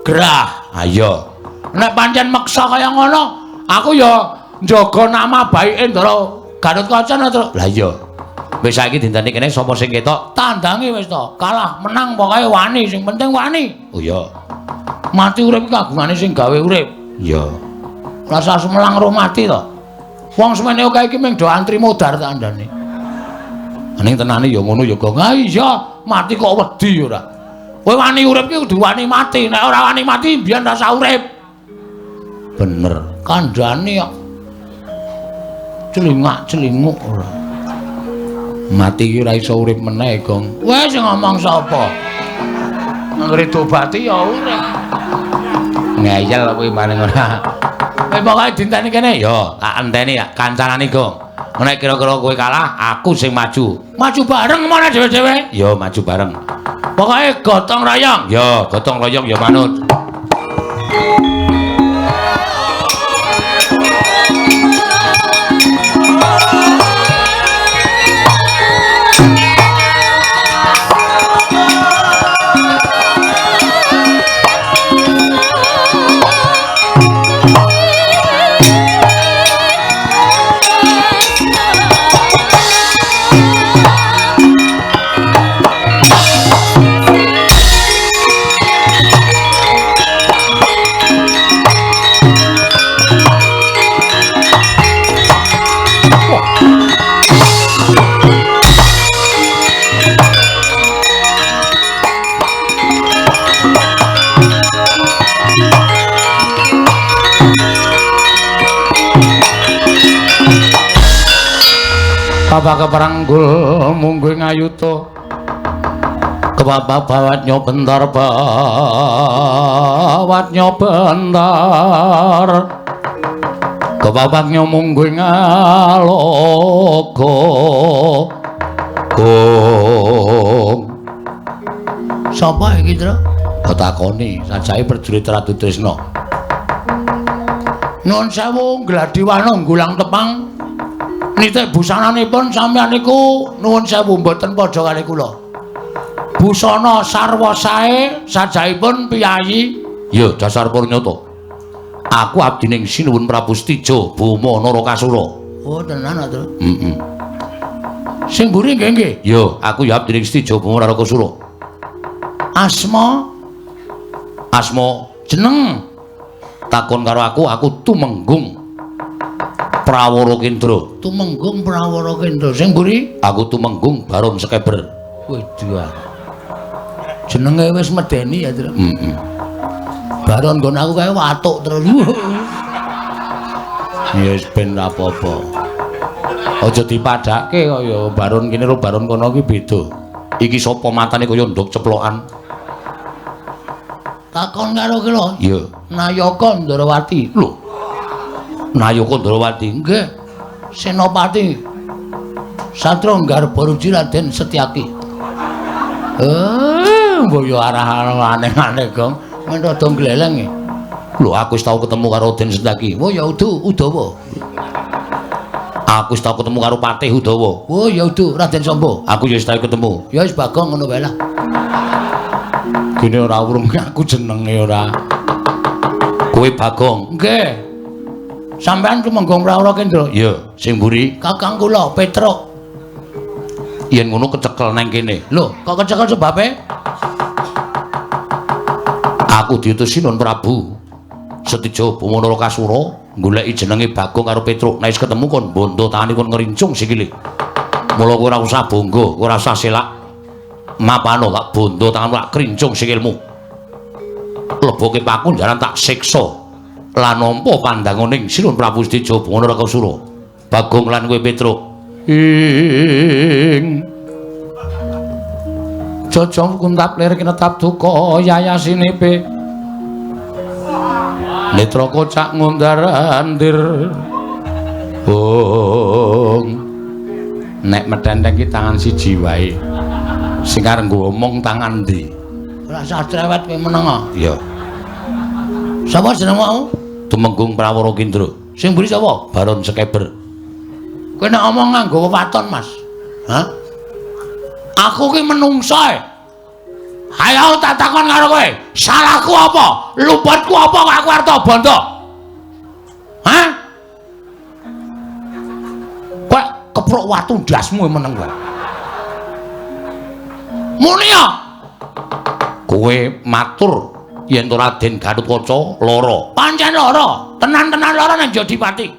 gerah. Ha iya. Nek pancen meksa kaya ngono, aku ya njaga nama baike Ndara Garukaca to. Lah iya. Wis saiki dinteni kene sapa sing ketok? Tandangi wis to. Kalah menang pokoke wani, sing penting wani. Oh iya. Mati urip iki kagungane sing gawe urip. Iya. Rasa sumelang roh mati to. Wong semene akeh iki mung do antri modar tak andane. Ning tenane ya ngono ya, Gong. Ha iya, mati kok wedi ora. Kowe wani urip ki kudu wani mati. Nek ora wani mati mbiyen rasa urip. Bener. Kandhane kok celingak-celinguk ora. Mati ki ora iso urip meneh, Gong. Weh sing ngomong sapa? Anggere diobati ya urip. Ngeyel kowe maning ora. Kowe pokoke dinteni kene. Ya, tak enteni ya kancanane, Gong. Nek kira-kira kowe kalah, aku sing maju. Maju bareng mana dhewe-dhewe? Ya, maju bareng. Pokoke gotong royong. Ya, gotong royong ya manut. Bapak keperanggul mungguh ngayuta kebabak bawat nyobentar bawat nyobentar kebabak nyomungguh ngalogo gong. Sapa iki, Tru? Takoni sajake prajurit Ratu Tresna. Nuwun sewu Gladiwana Gulang Tepang. Nitik busananipun sampeyan niku nuwun sewu mboten padha kali kula. Busana sarwa sae sajaipun piyayi. Ya dasar purnyata. Aku abdining Sinuwun Prabu Setija Boma Narakasura. Oh tenan ta, Tru? Heeh. Sing mburi nggih nggih. Ya, aku ya abdining Setija Boma Narakasura. Asma asma jeneng takon karo aku, aku Tumenggung Prawara Kendra. Tumenggung Prawara Kendra. Sing mburi? Aku Tumenggung Baron Sekeber. Waduh. Jenenge wis medeni ya, Tru. Heeh. Baron nggon aku kae watuk terus. Ya wis ben ra apa-apa. Aja dipadhake kaya Baron kene karo Baron kono ki beda. Iki sapa matane kaya nduk ceplokan? Takon karo ki lho. Iya. Nayaka Ndrawati. Lho. Nayaka Ndrawati. Nggih. Senopati Satra Garbaruji Raden Setyaki. Mbok yo arah aneh-aneh, Gong. Men rada gleleng. Lho, aku wis tau ketemu karo Raden Setyaki. Oh ya udu Udawa. Aku wis tau ketemu karo Patih Udawa. Oh ya udu Raden Samba. Aku ya wis tau ketemu. Ya wis Bagong ngono wae lah. Gene ora urung aku jenenge ora. Kowe Bagong. Nggih. Sampeyan Tumenggung Prawara Kendra? Iya, sing mburi kakang kula Petruk. Yen ngono kecekel nang kene. Lho, kok kecekel sebabe? Aku diutus Sinuwun Prabu Setija Boma Narakasura goleki jenenge Bagong karo Petruk. Nek wis ketemu kon bondo tangane kon ngrincung sikile. Mula kowe ora usah bangga, kowe ora usah selak. Mapano tak bondo tangan tak krincung sikilmu. Leboke paku jaran tak siksa. Lan nampa pandanganing Sinuwun Prabu Setija Boma Narakasura. Bagong lan kowe Petruk. Ing Jojo kuntap lir kinetap duka yayasinipe. Netra kocak ngundar-andir. Bung. Nek metenteng ki tangan siji wae. Sing arep nggo omong tangan ndi? Ora usah cerewet kowe meneng kok. Iya. Sapa jenengmu aku? Tumenggung Prawara Kindra. Sing mburi sapa? Baron Sekeber. Kowe nek omong nganggo wewaton, Mas. Hah? Aku ki menungso e. Ayo tak takon karo kowe. Salahku apa? Luputku apa kok aku arep bondo? Hah? Kowe keprok watu ndasmu meneng kowe. Muni ya. Kowe matur yen to Raden Gatotkaca lara. Pancen lara, tenan-tenan lara nang Jodipati.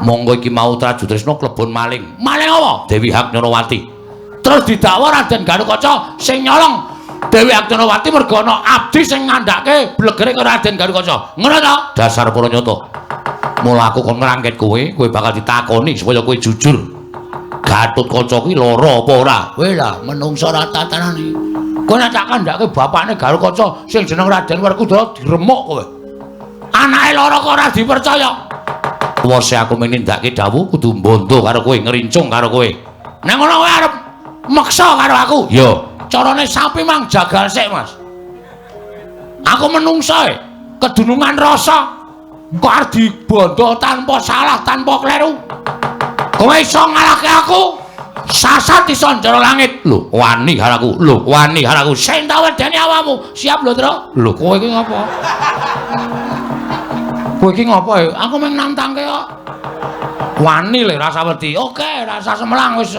Monggo iki mau Trajutrisna klebon maling. Maling apa? Dewi Haknyarawati. Terus didakwa Raden Gatotkaca sing nyolong Dewi Haknyarawati mergo ana abdi sing ngandhake blegere karo Raden Gatotkaca. Ngono to? Dasar para nyata. Mula aku kon ngrangket kowe, kowe bakal ditakoni supaya kowe jujur. Gatotkaca kuwi lara apa ora? Kowe lah menungso ora tatanan iki. Kowe nek tak kandhake bapakne Gatotkaca sing jeneng Raden Werkudara diremuk kowe. Anake lara kok ora dipercaya. Wose aku menindakake dawuh kudu mbondo karo kowe, ngrincung karo kowe. Nek ngono kowe arep meksa karo aku. Iya. Carane sapi mang jagal sik, Mas. Aku menungso e, kedunungan rasa kok arep dibondo tanpa salah, tanpa kleru. Kowe iso ngalahke aku? Sasat iso njero langit. Lho, wani karo aku. Lho, wani karo aku. Sing tak wedeni awakmu. Siap lho, Tru. Lho, kowe iki ngopo? Kowe iki ngopo e? Aku mung nantangke kok. Wani le rasa wedi. Oke, rasa semelang wis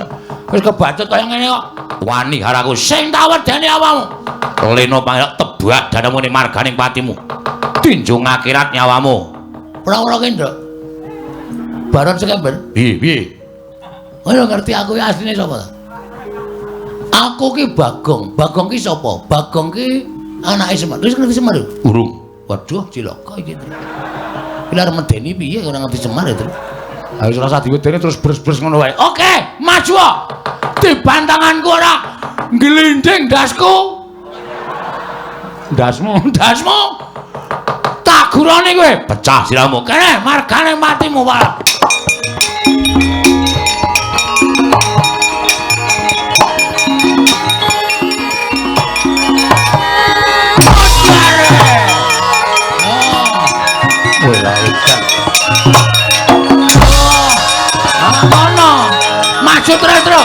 wis kebacut kaya ngene kok. Wani karo aku. Sing tak wedeni awakmu. Lena pangerak tebak dadamu ning marganing patimu. Tinjung akhirat nyawamu. Ora-ora Kendra. Baron Sekember. Piye, piye? Ora ngerti aku ki asline sapa ta? Aku ki Bagong. Bagong ki sapa? Bagong ki anake Semar. Wis ngerti Semar? Urung. Waduh, cilaka iki. Iki arep medeni piye ora ngerti Semar ya, Tru. Ayo ora usah diwedeni terus bres-bres ngono wae. Oke, maju. Dibantanganku ora glinding ndasku. Ndasmu, ndasmu. Tak gurane kowe, pecah sirahmu. Kene margane matimu, Pak. Ngono. Maju terus, Tru.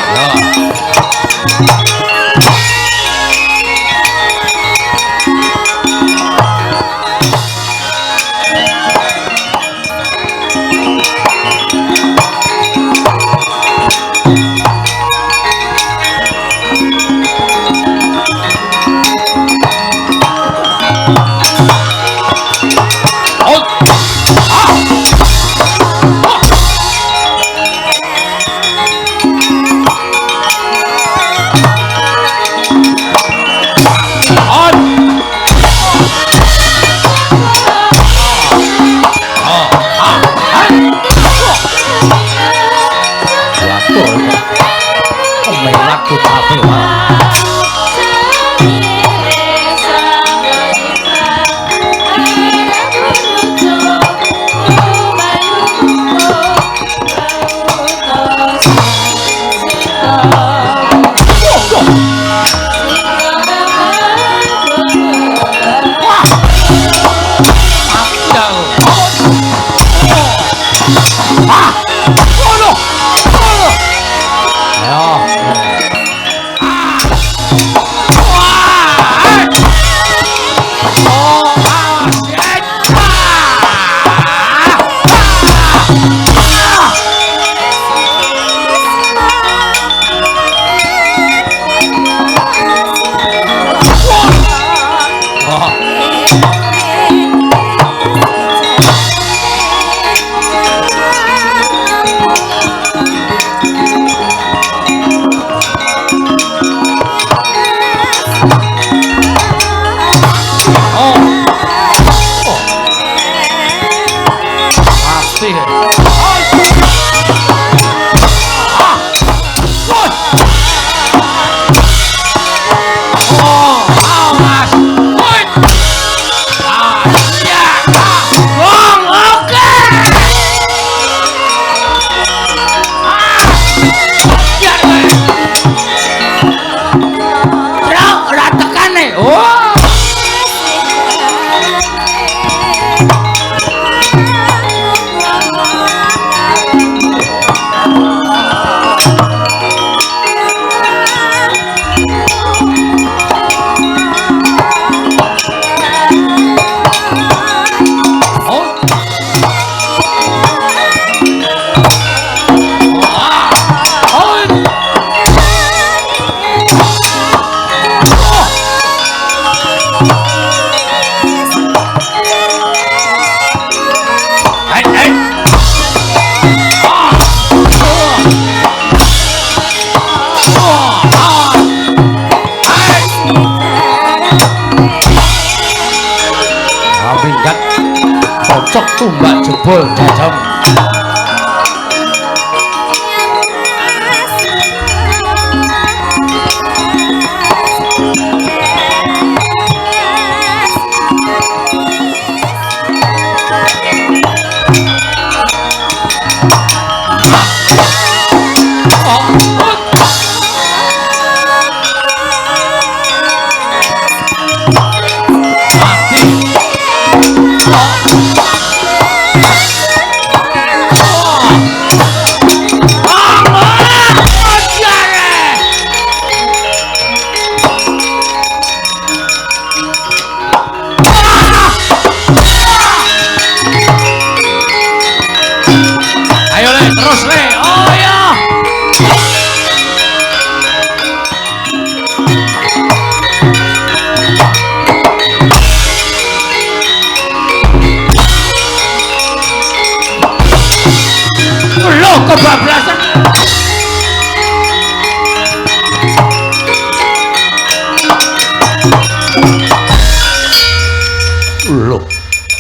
Tumbak jebol jajam. Kebablasan. Loh,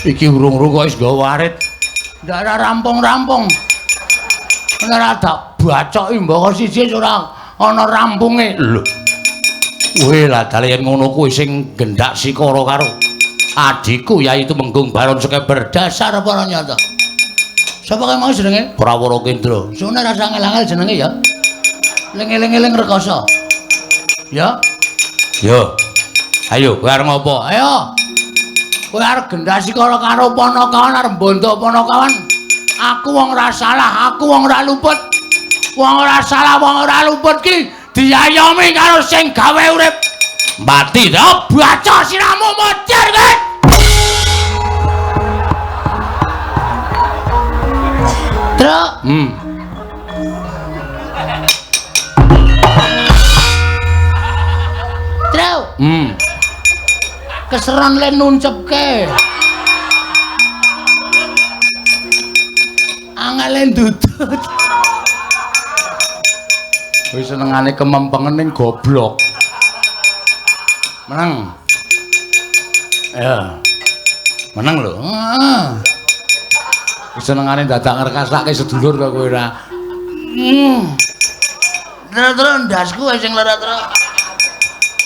iki urung-urung kok wis nggawa arit. Ndak ora rampung-rampung. Ora tak bacoki mbaka siji ora ana rampunge. Lho. Kowe lah dalah yen ngono kuwi sing gendak sikara karo adhiku yaitu Menggung Baron Sekeber. Dasar para nyata. Sapa kae mau jenenge? Prawara Kendra. Sune rasa angel-angel jenenge ya. Ling-eling-eling rekoso. Ya. Yo. Ayo, kowe arep ngopo? Ayo. Kowe arep gendhasi karo karo Panakawan arep mbondo Panakawan. Aku wong ora salah, aku wong ora luput. Wong ora salah, wong ora luput ki diayomi karo sing gawe urip. Mati to, baca siramu modar kowe. Truk. Truk. Keseran le nuncepke. Angele ndudut. Wis senengane kemempengen ning goblok. Meneng. Ya. Meneng lho. Heeh. Senengane dadak ngrekasake sedulur to kowe ora. Terus ndasku sing lara terus.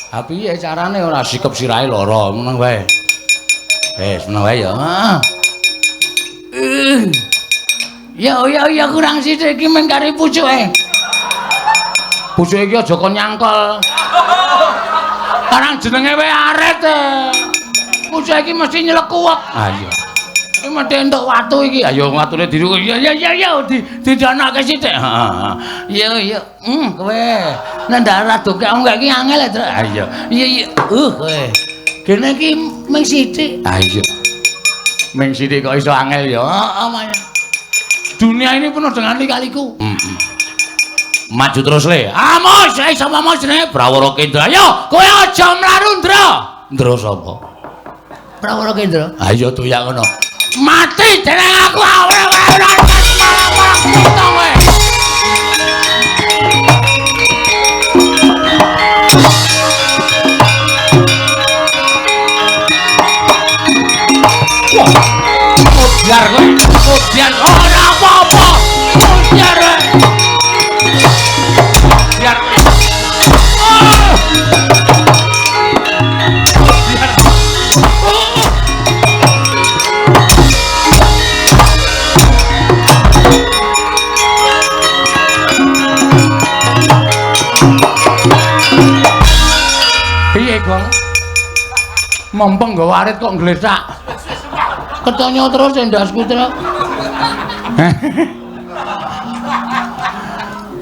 Ha piye carane ora sikep sirahe lara, meneng wae. Wis, meneng wae ya. Heeh. Ya ya ya kurang sithik iki mung kari pucuke. Pucuke iki aja kon nyangkol. Karang jenenge wae arit e. Pucuke iki mesti nyelekuwek. Ha iya. Iki mesti entuk watu iki. Ayo watune diru. Ya ya ya ya didanake sithik. Heeh. Iya iya. Kowe. Nek ndak ora dokek iki angel, Tru. Ha iya. Iya iya. Kowe. Gene iki mung sithik. Ha iya. Mung sithik kok iso angel ya. Heeh, Mas. Dunia ini penuh dengan lika-liku. Maju terus le. Amos, sapa mau jenenge? Prawara Kendra. Ayo, kowe aja mlaru, Ndra. Ndra sapa? Prawara Kendra. Ha iya doyak ngono. Mati jeneng aku ora ora malah potong kowe. Wah, biar kowe, biar ora apa-apa. Biar. Biar. Biar. Piye, Gong? Mempeng nggawa arit kok ngglesak. Ketonyo terus endasku truk.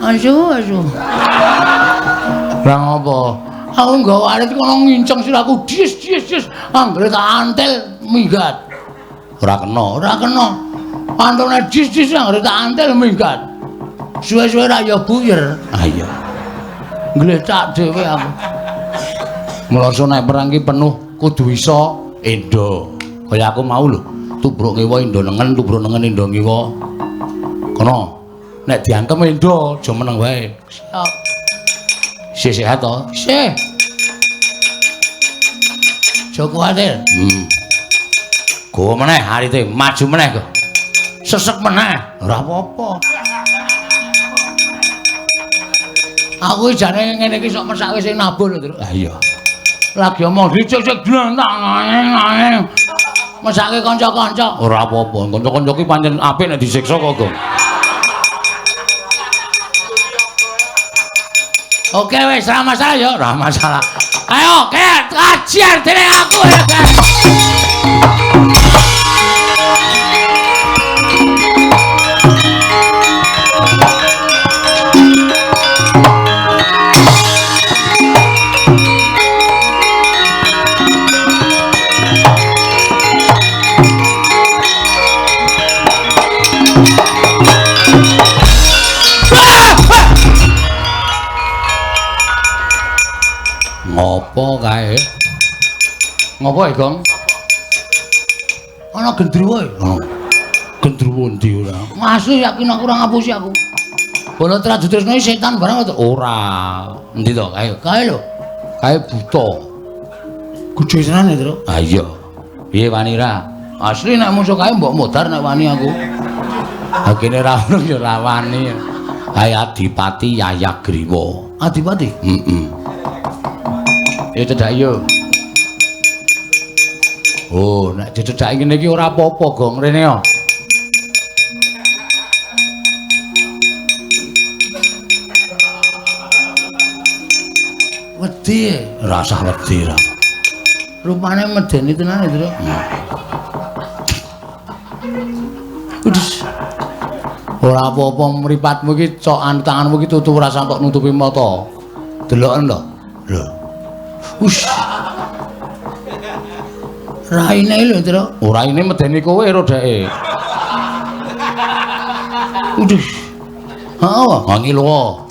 Asu, asu. Lah ngopo? Aku nggawa arit kono nginceng siraku dis dis dis. Anggere tak antel minggat. Ora kena, ora kena. Antone dis dis anggere tak antel minggat. Suwe-suwe ra ya buyer. Ah iya. Nggletak dhewe aku. Mloso nek perang ki penuh kudu iso endo. Kaya aku mau lho, tubruk ngiwa endo nengen, tubruk nengen endo ngiwa. Kono. Nek diantem endo, aja meneng wae. Siap. Isih sehat to? Isih. Aja kuwatir. Gowo meneh arite, maju meneh kok. Sesek meneh, ora apa-apa. Aku jane ngene iki sok mesake sing nabuh lho, Truk. Ha iya. Lagi omong dicek-cek dlang. Mesake kanca-kanca. Ora apa-apa, kanca-kanca ki pancen apik nek disiksa kok, Gong. Oke wis, ora masalah ya, ora masalah. Ayo, ket, ajar dene aku ya, Ket. Ngopo kae? Ngopo e, Gong? Ana gendruwo e. Oh. Gendruwo ndi ora? Asli yakin aku ora ngapusi aku. Bala Trajutresna iki setan barang to? Ora. Endi to kae? Kae lho. Kae buta. Gedhe tenan e, Truk. Ha iya. Piye wani ra? Asli nek musuh kae mbok modar nek wani aku. Ha kene ra ono ya ra wani. Kae Adipati Yayagriwa. Adipati? Heeh. Ya cedhak yo. Oh, nek dicedhaki ngene iki ora apa-apa, Gong. Rene yo. Wedi. Ora usah wedi ra. Rupane medeni tenan e, Truk. Udah. Ora apa-apa mripatmu iki cokan tanganmu iki tutu ora sampe nutupi mata. Deloken to. Lho. Ush. Raine lho, Truk. Raine medeni kowe ro dheke. Uduh. Heeh. Ha ngilu. Wah.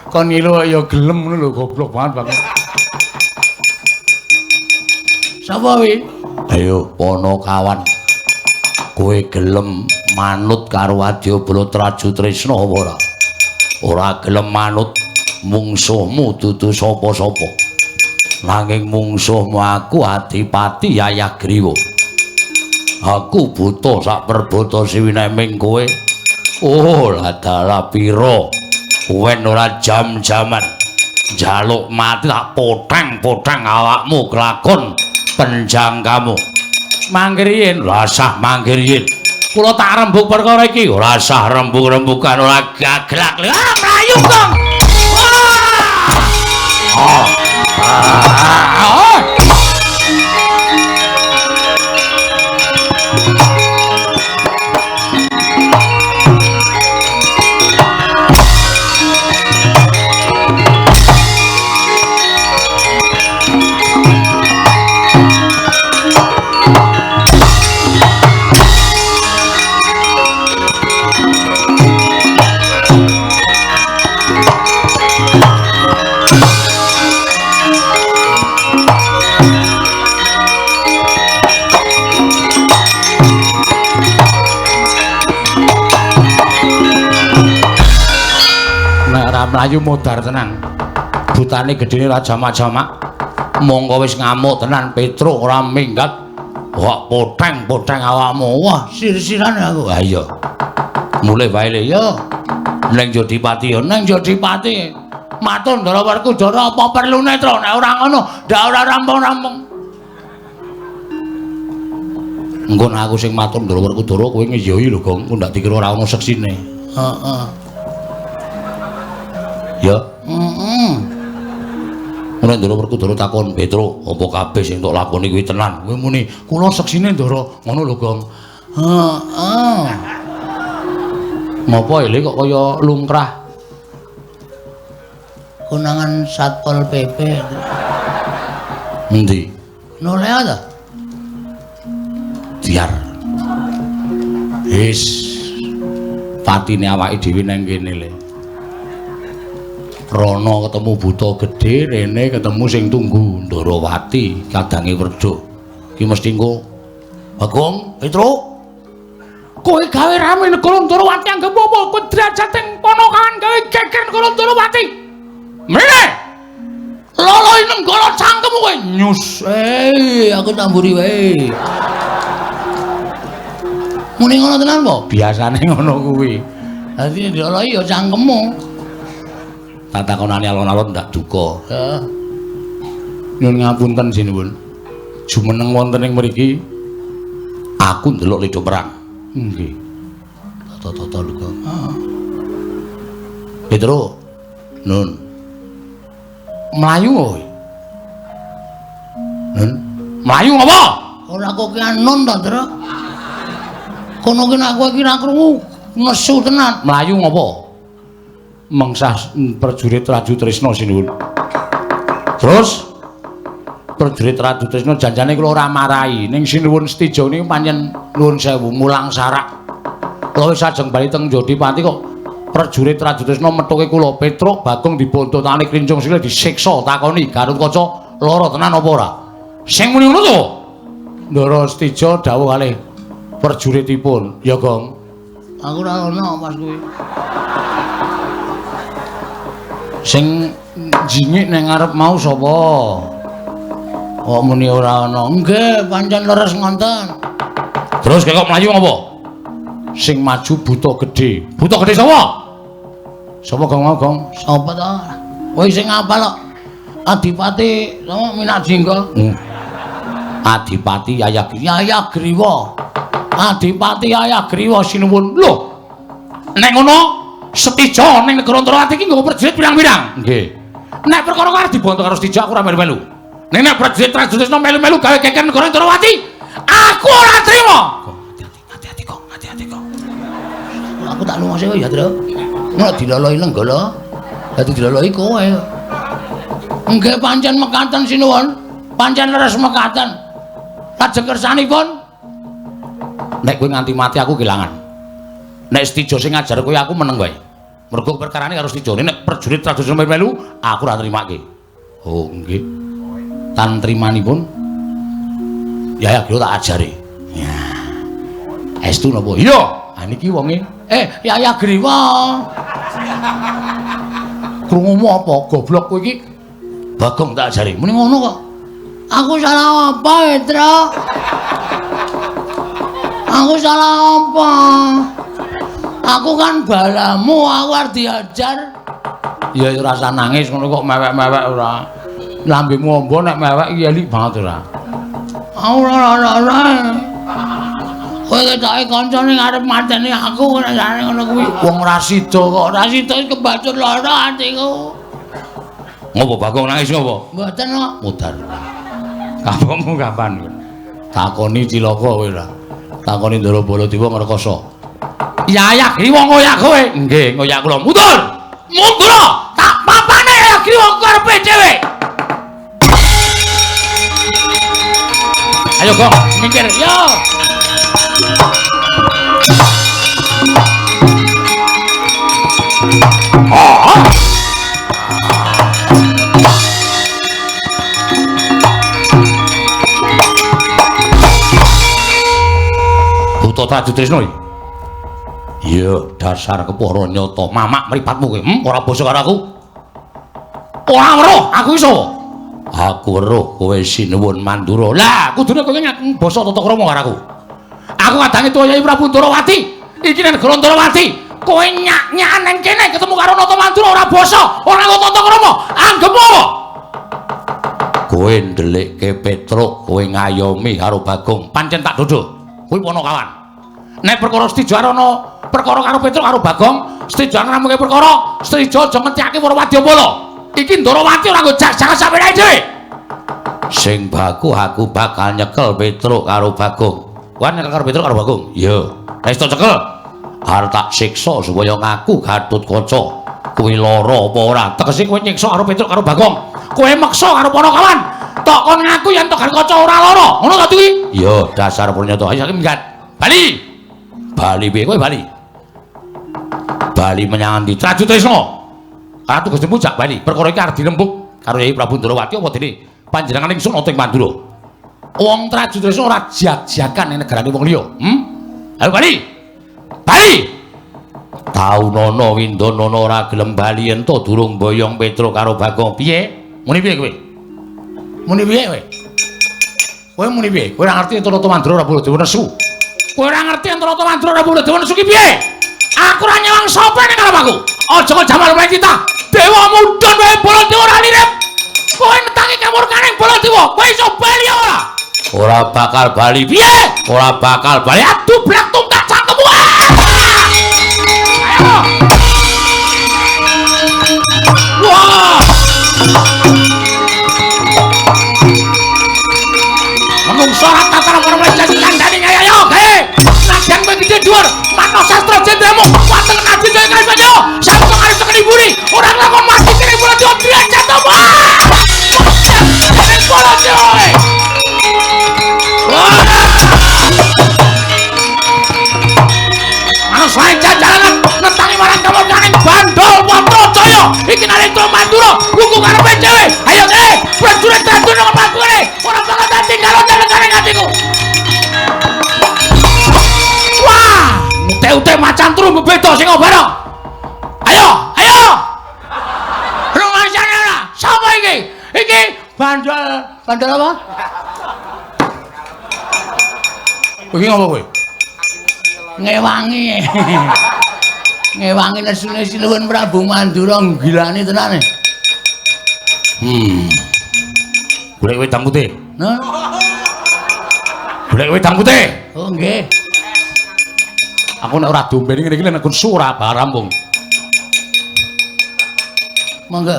Kon ngilu ya gelem ngono lho, goblok banget banget. Sapa wi? Ayo Ponokawan. Kowe gelem manut karo Adyabala Trajutresna apa ora? Ora gelem manut mungsuhmu dudu sapa-sapa. Nanging mungsuhmu aku Adipati Yayagriwa. Aku buta sak perbata siwineming kowe. Oh, ladalah pira? Wen ora jam-jaman. Njaluk mati tak poteng-poteng awakmu kelakon penjangkamu. Mangkir yen, rasah mangkir yen. Kula tak rembug perkara iki, ora sah rembug-rembugan ora gaglak. Ah, mlayu, Gong. Ah. Ah. Mlayu modar tenan. Butane gedene ora jamak-jamak. Mongko wis ngamuk tenan Petruk ora minggat. Kok poteng-poteng awakmu. Wah, sir-siran aku. Ha iya. Mulih wae le yo. Neng Jodipati yo, neng Jodipati. Matur Ndara Werkudara apa perlune, Truk? Nek ora ngono, ndak ora rampung-rampung. Engko nek aku sing matur Ndara Werkudara kowe ngeyoi lho, Gong. Engko ndak dikira ora ono seksine. Heeh. Ya. Heeh. Nek Ndara Werkudara takon, "Petruk, apa kabeh sing tok lakoni kuwi tenan?" Kowe muni, "Kula seksine Ndara." Ngono lho, Gong. Heeh. Ngopo ele kok kaya lungkrah? Konangan Satpol PP. Endi? Noleh ta? Diar. Wis. Patine awake dhewe nang kene le. Rono ketemu buta gedhe, rene ketemu sing tunggu Ndarawati kadange Werduk. Ki mesti engko Bagong, Petruk. Kowe gawe rame negara Ndarawati anggep apa? Kowe derajate Ponokawan gawe geger negara Ndarawati. Mrene. Loloi nenggala cangkemmu kowe nyus. Aku tamburi wae. Muni ngono tenan po? Biasane ngono kuwi. Dadi diloloi ya cangkemmu. Tatakonane alon-alon ndak duka. Heeh. Nyuwun ngapunten sinuwun. Jumeneng wonten ing mriki aku ndelok lido perang. Nggih. Tata-tata luka. Heeh. Petro. Nun. Mlayu kowe. Nun. Mlayu apa? Ora kok ki nun to, Tru. Kono ki nek kowe ki ra krungu nesu tenan. Mlayu ngopo? Mengsah prajurit Raju Tresna sinuwun. Terus prajurit Raju Tresna janjane kula ora marahi ning sinuwun Setija niku pancen nuwun sewu mulang sarak. Kula wis ajeng bali teng Jodipati kok prajurit Raju Tresna methuke kula Petruk Bagong dibontotane klincung sikile disiksa takoni Gatotkaca lara tenan apa ora? Sing muni ngono to? Ndara Setija dawuh kalih prajuritipun, "Ya Gong, aku ora ono pas kuwi." Sing jingik nang ngarep mau sapa? Kok muni ora ana? Nggih, pancen leres ngonten. Terus kok mlayu ngopo? Sing maju buta gedhe. Buta gedhe sapa? Sapa Gong mau, Gong? Sapa to? Kowe sing ngapal kok. Adipati sapa Minajingga? Adipati Yaya Griwa. Adipati Yaya Griwa sinuwun. Lho. Nek ngono Setija ning negara Antarawati iki nggawa prajurit pirang-pirang. Nggih. Nek perkara arep dibonto karo Setija aku ora melu-melu. Ning nek prajurit Tresna melu-melu gawe geger negara Antarawati, aku ora trima. Hati-hati, hati-hati Kong, hati-hati Kong. Aku tak lunga sik ya, Tru. Nek diloloi lenggala, dadi diloloi kowe. Nggih pancen mekaten sinuwun. Pancen leres mekaten. Lajeng kersanipun nek kowe nganti mati aku kelangan. Nek Setija sing ngajar kowe aku meneng wae. Mergo perkarane karo Setija. Nek prajurit Tresna melu aku ora nrimake. Oh, nggih. Tan trimanipun Yaya Griwa tak ajari. Ya. Estu napa? Iya. Ha niki wonge. Yaya Griwa. Krungumu apa? Goblok kowe iki. Bagong tak ajari. Muni ngono kok. Aku salah apa, Petro? Aku salah apa? Aku kan balamu, aku arep diajar. Ya ora usah nangis ngono kok mewek-mewek ora. Lambemu ombo nek mewek iki elik banget ora. Ora ora ora. Kowe ketoke kancane arep mateni aku nek jane ngono kuwi. Wong ora sida kok, ora sida kebacut lara atiku. Ngopo Bagong nangis ngopo? Mboten kok. Mudar. Kapokmu kapan kowe? Takoni cilaka kowe ora. Takoni Ndara Baladewa ngrekoso. Yaya Griwa ngoyak kowe. Nggih, ngoyak kula. Mundur. Mundur. Tak papane Yaya Griwa karepe dhewe. Ayo Gong, minggir. Yo. Buta Traju Tresna iki. Iya, dasar kepara nyata. Mamak mripatmu kowe. Ora basa karo aku. Ora weruh, aku iso. Aku weruh kowe sinuwun Mandura. Lah, kudune kowe ngaku basa tata krama karo aku. Aku kadange tuwa Yai Prabu Ndorowati. Iki nang negara Ndorowati. Kowe nyak-nyakan nang kene ketemu karo Nata Mandura ora basa, ora nggo tata krama. Anggepmu apa? Kowe ndelikke Petruk, kowe ngayomi karo Bagong. Pancen tak dodho. Kuwi Ponokawan. Nek perkara Setija ana perkara karo Petruk karo Bagong, Setija ngramuke perkara, Setija aja ngentekake para wadyabala. Iki Ndorowati ora nggo jak-jakan sampeyan dhewe. Sing baku aku bakal nyekel Petruk karo Bagong. Kowe nyekel karo Petruk karo Bagong? Iya. Wis tak cekel. Arep tak siksa supaya ngaku Gatotkaca. Kuwi lara apa ora? Tegese kowe nyiksa karo Petruk karo Bagong. Kowe meksa karo Ponokawan. Tok kon ngaku yen tok Gatotkaca ora lara. Ngono ta kuwi? Iya, dasar purnyata. Ayo saiki minggat. Bali. Bali piye kowe bali? Bali menyang endi? Traju Tresna. Ratu Gustimu jak bali. Perkara iki arep dirembug karo Yai Prabu Ndorowati apa dene panjenengan ingsun ana ing Mandura. Wong Traju Tresna ora jak-jakan ning negarane wong liya. Ayo bali. Bali. Taunono Windonono ora gelem bali ento durung boyong Petruk karo Bagong. Piye? Muni piye kowe? Muni piye kowe? Kowe muni piye? Kowe ora ngerti Antarata Mandura ora Baladewa nesu. Kowe ora ngerti Antarata Mandura ora Baladewa nesu ki piye? Aku ora nyewang sapa ning ngarep aku. Aja kok jamal wae kita. Dewa mudhun wae Baladewa ora lirip. Kowe netangi kamurkaning Baladewa, kowe iso bali ora? Ora bakal bali. Piye? Ora bakal bali. Aduh, blak tungkak cangkemmu. Ayo. Wah. Menungso ora tataran karo mlecet kandhane ayo gawe. Nadyan kowe gedhe dhuwur, manah sastra jendramu, wateng nabi jaya kalih samsung arep tekeni buri, ora nglakon mati kene Baladewa derajat apa? Baladewa. Manus lain jajaran netangi marang kamurkaning Bandol Watrajaya. Iki Narendra Mandura lugu karepe dhewe. Ayo kene, prajurit ratu nang mlaku kene. Ora bakal tak tinggal negare atiku. Wah, ute-ute macan turu bebeda sing obara. Ayo, ayo. Rumasane ora? Sapa iki? Iki Bandol, Bandol apa? Iki ngopo kowe? Ngewangi. Ngewangi nesune Sinuwun Prabu Mandura nggilani tenane. Golek wedang putih. Nah. Golek wedang putih. Oh nggih. Aku nek ora dombene ngene iki nek nesu ora rampung. Monggo.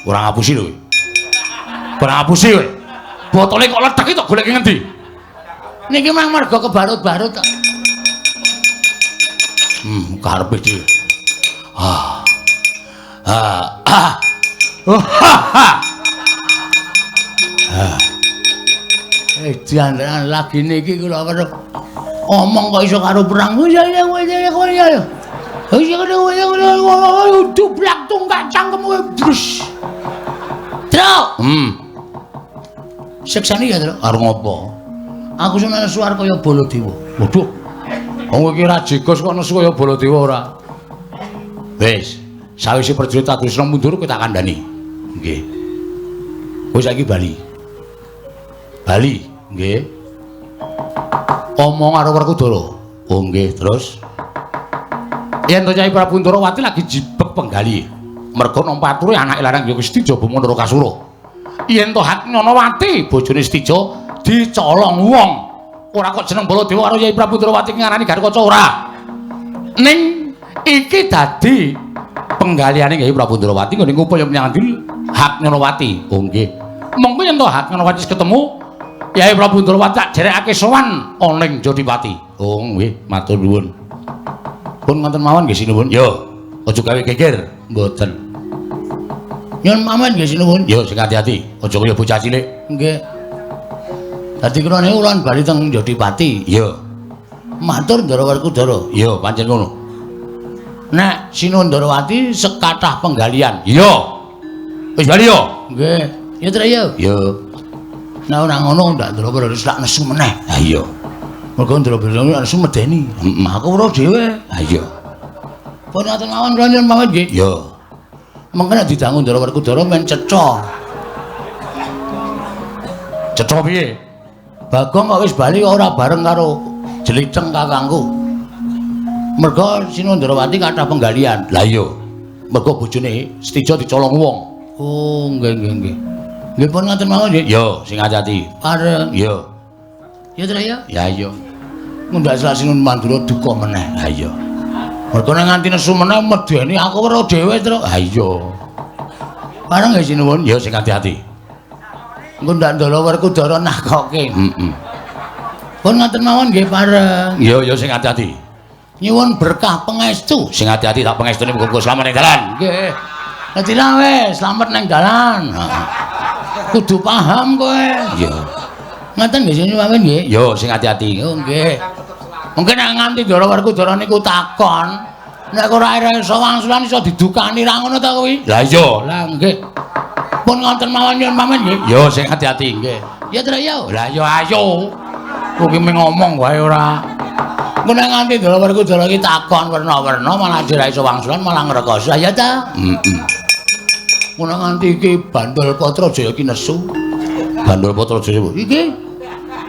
Ora ngapusi lho. Ora ngapusi kowe. Botole kok ledek iki tok golek ngendi? Niki mang mergo kebarut-barut tok. Karepe dhewe. Ah. Ah. Ah. Oh, ha, ha. Ah. Jangan lagi niki kula weruh omong kok iso karo perang. Ya. Dublak tungkak cangkemmu brus. Truk. Seksani ya, Truk. Arep ngopo? Aku seneng nesu arep kaya Baladewa. Waduh. Wong iki ora jegos kok nesu kaya Baladewa ora. Wis, sawise prajurit Tadusna mundur kowe tak kandhani. Nggih. Kowe saiki bali. Bali, nggih. Omong karo Werkudara. Oh nggih, terus yen to Kyai Prabu Ndarawati lagi jibeg penggali. Merga nampa ature anake lanang ya Setija Bama Narakasura. Yen to Hak Nyanawati bojone Setija dicolong wong. Ora kok jeneng Baladewa karo Kyai Prabu Ndarawati ngarani Garukaca ora. Ning iki dadi penggaliane Kyai Prabu Ndarawati nggone upaya menyang Hak Nyanawati. Oh nggih. Mengko yen to Hak Nyanawati wis ketemu Kyai Prabu Ndarawati tak jerekake sowan ana ning Jodipati. Oh nggih, matur nuwun. Pun ngoten mawon nggih sinuwun. Yo, aja gawe geger. Mboten. Nyuwun pamit nggih sinuwun. Yo sing ati-ati, aja kaya bocah cilik. Nggih. Dadi kula niku kula bali teng Jodipati. Iya. Matur Ndara Werkudara. Iya, pancen ngono. Nek Sinuwun Ndarawati sekathah penggalian. Iya. Wis bali yo. Nggih. Ya Truk yo. Iya. Nek ora ngono ndak Ndara Werkudara tak nesu meneh. Ha iya. Mergo Ndara Werkudara nesu medeni. Heeh. Aku weruh dhewe. Ha iya. Pun ngoten mawon kula nyuwun pamit nggih. Iya. Mengko nek didangu Ndara Werkudara men cetha. Cetha piye? Bagong kok wis bali ora bareng karo Jeliceng kakangku. Mergo Sinuwun Ndarawati kathah penggalian. Lah iya. Mergo bojone Setija dicolong wong. Oh, nggih nggih nggih. Nggih pun ngoten mawon nggih. Yo, sing ati-ati. Pareng. Yo. Ya Truk ya. Ya iya. Ngundak selak Sinuwun Mandura duka meneh. Ha iya. Mergo nek nganti nesu meneh medeni aku weruh dhewe, Truk. Ha iya. Pareng nggih Sinuwun. Yo sing ati-ati. Engko ndak Ndara Werkudara nakoke. Heeh. Pun ngoten mawon nggih pareng. Yo yo sing ati-ati. Nyuwun berkah pangestu. Sing ati-ati tak pangestune muga-muga slamet ning dalan. Nggih. Dadi wis slamet ning dalan. Kudu paham kowe. Iya. Ngoten nggih Sinuwun pamit nggih. Yo sing ati-ati. Oh nggih. Mungkin nek nganti Ndara Werkudara niku takon, nek ora iso wangsulan iso didukani ra ngono ta kuwi? Lah iya. Lah nggih. Pun ngoten mawon nyuwun pamit nggih. Yo sing ati-ati nggih. Ya Truk yo. Lah yo ayo. Kowe ki ngomong wae ora. Engko nek nganti Ndara Werkudara iki takon werna-werna malah ora iso wangsulan malah ngrekoso ya ta? Heeh. Ngono nganti iki Bandol Patrajaya iki nesu. Bandol Patrajaya iki.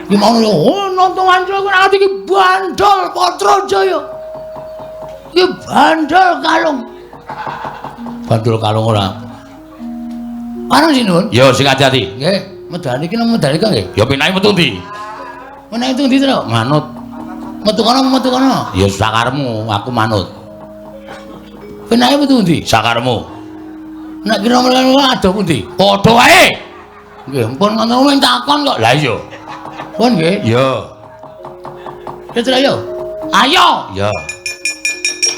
Iki mau oh nonton wancu aku nganti iki Bandol Patrajaya. Iki bandol kalung. Bandol kalung ora. Pareng sinuwun. Ya sing ati-ati. Nggih, medani iki nang medani kok nggih. Ya penake metu ndi? Meneh itu ndi, Tru? Manut. Metu kono metu kono. Ya sakaremu, aku manut. Penake metu ndi? Sakaremu. Nek kira mrene adoh pundi? Padha wae. Nggih, pun ngono mung takon kok. Lah iya. Pun nggih. Iya. Ya Tru ayo. Ayo. Ya.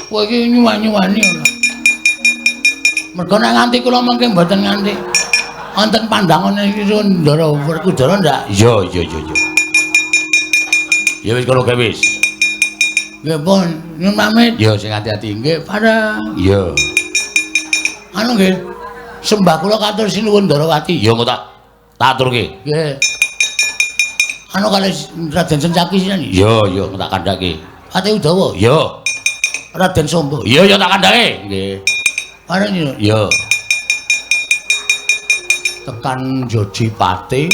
Kowe iki nyuwani-nyuwani ora. Mergo nek nganti kula mengke mboten nganti wonten pandangane iki Ndara Werkudara ndak? Iya, iya, iya, iya. Ya wis kono gawe wis. Nggih pun, nyuwun pamit. Ya sing ati-ati. Nggih, pareng. Iya. Anu nggih. Sembah kula katur sinuwun Ndarawati. Ya engko tak aturke. Nggih. Anu kalih Raden Sencaki sinten? Iya, iya, engko tak kandhake. Ate Udawa. Iya. Raden Sombo. Iya, iya tak kandhake. Nggih. Pareng yo. Iya. Tekan Jodipati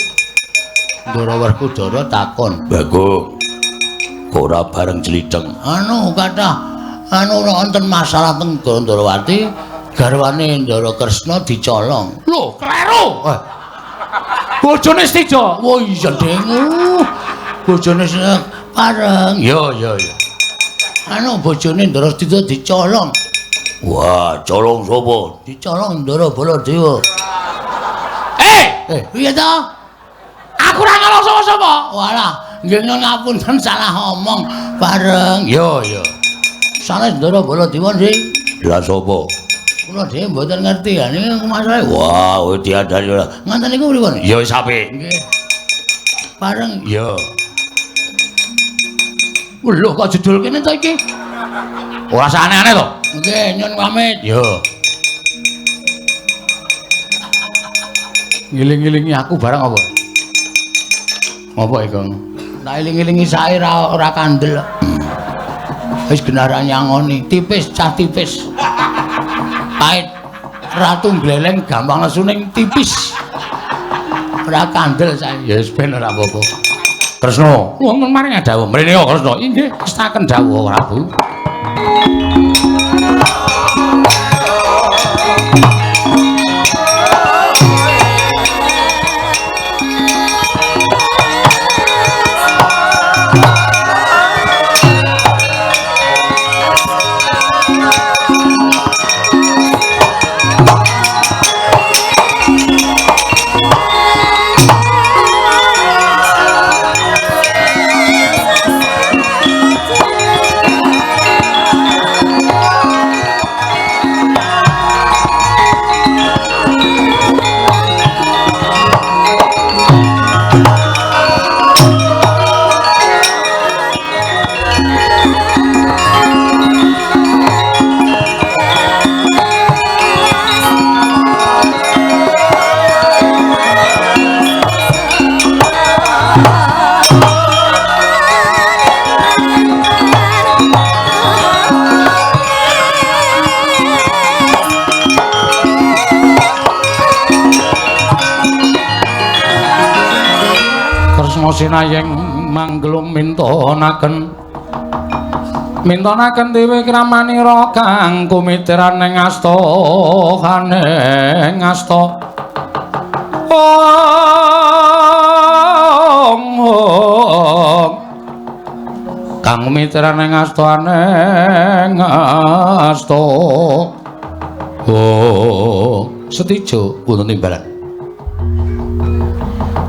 Ndara Werkudara takon, "Bagong, kok ora bareng jlidheng?" Anu kathah anu wonten masalah teng Ndrawati, garwane Ndara Kresna dicolong. Lho, kleru. Bojone Setija. Oh iya, Ding. Bojone pareng. Iya, iya, iya. Anu bojone Ndara Setija dicolong. Wah, colong sapa? Dicolong Ndara Baladewa. Piye to? Aku ora nyolong sapa-sapa. Walah, nggih ngapunten salah omong bareng. Iya, iya. Sanes Ndara Baladewa nggih. Lah sapa? Kula dhewe mboten ngerti ya niki masalahe. Wah, kowe diadani ora. Ngoten niku pripun? Ya wis apik. Nggih. Bareng. Iya. Lho kok jedul kene to iki? Ora usah aneh-aneh to. Nggih, nyun pamit. Iya. Ngiling-ngilingi aku barang apa? Apa iku? Tak iling-ilingi sae ora kandel. Wis genaran nyangoni, tipis cah tipis. Pait ratu gleleng gampang nesu ning tipis. Ora kandel sae. Ya wis ben ora apa-apa. Kresna, wong maring dawuh. Mrene yo Kresna. Inggih, kestaken dawuh Prabu. Sinayeng manggelung mintonaken mintonaken dewe kramanira kang kumitiran ing asta kaneng asta ong kang kumitiran ing asta aneng asta oh Setija wonten timbalan.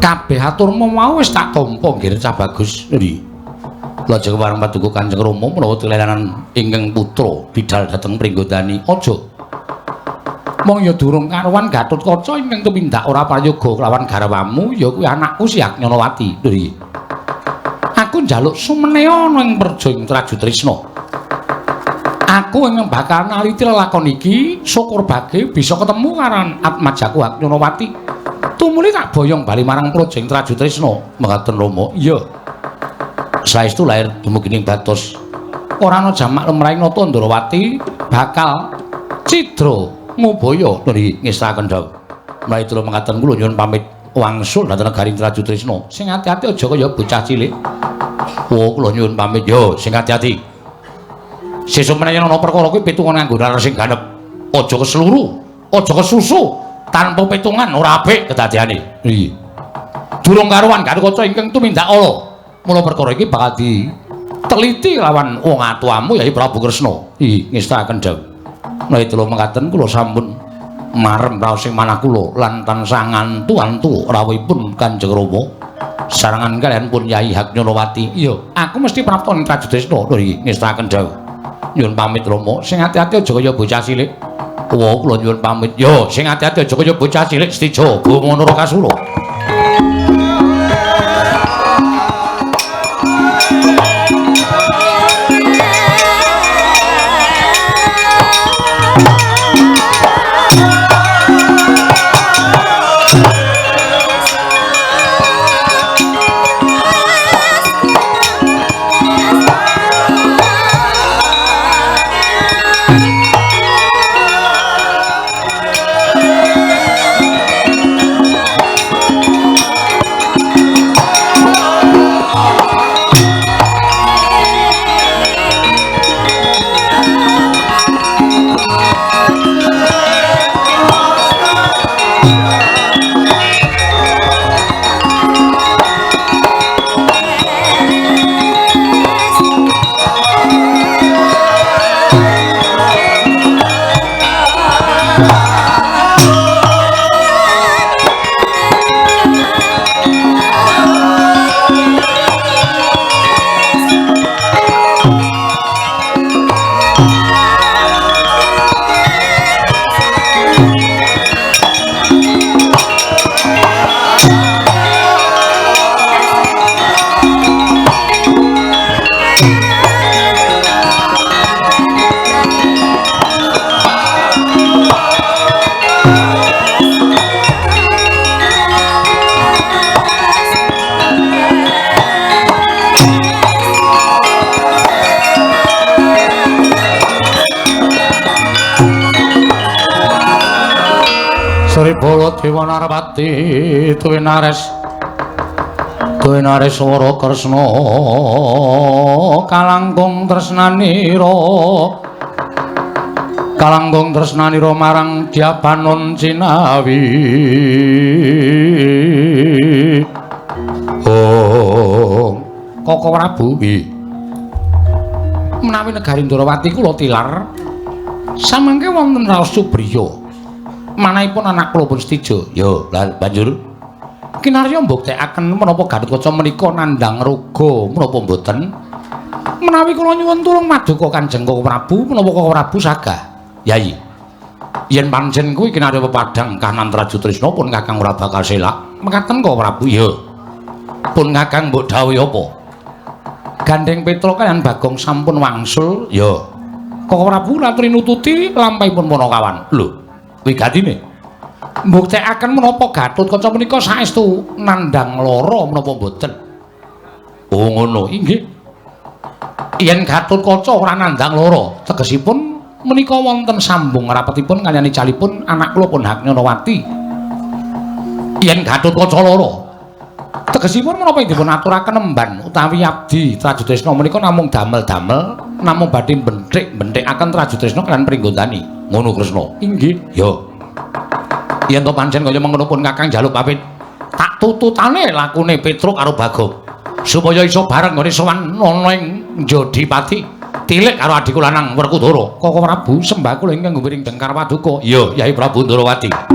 Kabeh aturmu mau wis tak tampa nggih cah bagus. Nggih. Lajeng wareng paduka Kanjeng Rama menawa tilelanan ingkang putra bidal dhateng Pringgondani. Aja. Mong ya durung karuan Gatotkaca ingkang tumindak ora prayoga kelawan garwamu ya kuwi anakku si Agnyanawati. Nggih. Aku njaluk sumeneha ana ing Praja ing Trajutrisna. Aku ingkang bakal naliti lelakon iki syukur bage bisa ketemu karo atmajaku Agnyanawati. Tumuli tak boyong bali marang Praja ing Trajutrisna. Mekaten Rama. Iya. Saestu lair dumugi ing batos ora ana jamak lumrahing nata Ndrawati bakal cidra Ngubaya nggih ngestaken dawuh. Menawi kula mekaten kula nyuwun pamit wangsul dhateng negari Trajutrisna. Sing ati-ati aja kaya bocah cilik. Oh, kula nyuwun pamit yo, sing ati-ati. Sesuk menawi ana perkara kuwi pitungan nganggo nalar sing ganep. Aja kesluru, aja kesusu, tanpa pitungan ora apik kedadeane. Iya. Durung karuan Gatotkaca ingkang tumindak ala. Mula perkara iki bakal diteliti lawan wong atuamu Yai Prabu Kresna. Iya, ngestaken dawuh. Menawi kula mekaten kula sampun marem raos ing manah kula lan tansah ngantu-antu rawuhipun Kanjeng Rama sarangan kaliyan pun Yai Haknyonowati. Iya, aku mesti prapta ing Trajutrisna. Lho iki ngestaken dawuh. Nyuwun pamit Rama, sing ati-ati aja kaya bocah cilik. Kuwa kula nyuwun pamit. Yo, sing ati-ati aja kaya bocah cilik Setija Bama Narakasura. Sribala Dewa Narpati tuwinares tuwinares swara Kresna kalangkung tresnanira kalangkung tresnanira marang Dyabanon Cinawi. Oh, Koko Prabu nggih. Menawi negari Ndrawati kula tilar samangke wonten raos Subriya. Manahipun anak kula pun Setija. Yo, lah banjur kinarya mbuktekaken menapa Gatotkaca menika nandhang raga menapa mboten? Menawi kula nyuwun tulung maduka Kanjeng Koko Prabu, menapa Koko Prabu sagah? Yai, yen pancen kuwi kinarya pepadhang kahanan Trajutrisna pun Kakang ora bakal selak. Mekaten Koko Prabu? Iya. Pun Kakang mbok dhawuhi apa? Gandeng Petruk kaliyan Bagong sampun wangsul. Ya. Koko Prabu latri nututi lampahipun Panakawan. Lho, wigatine mbuktekaken menapa Gatotkaca menika saestu nandhang lara menapa mboten? Oh ngono, inggih. Yen Gatotkaca ora nandhang lara, tegesipun menika wonten sambung rapetipun kaliyan icalipun anak kula pun Haknyonowati. Yen Gatotkaca lara, tegesipun menapa dipun aturaken emban utawi abdi Trajutrisna menika namung damel-damel, namung badhe benthik-benthikaken Trajutrisna kaliyan Pringgondani. Ngono Kresna. Inggih. Ya. Yen to pancen kaya mengkono pun Kakang njaluk pamit. Tak tututane lakune Petruk karo Bagong supaya iso bareng nggone sowan ana ing Jodipati. Tilik karo adhiku lanang Werkudara. Koko Prabu sembah kula ingkang gumiring dengkar paduka. Iya, Yai Prabu Ndrawati.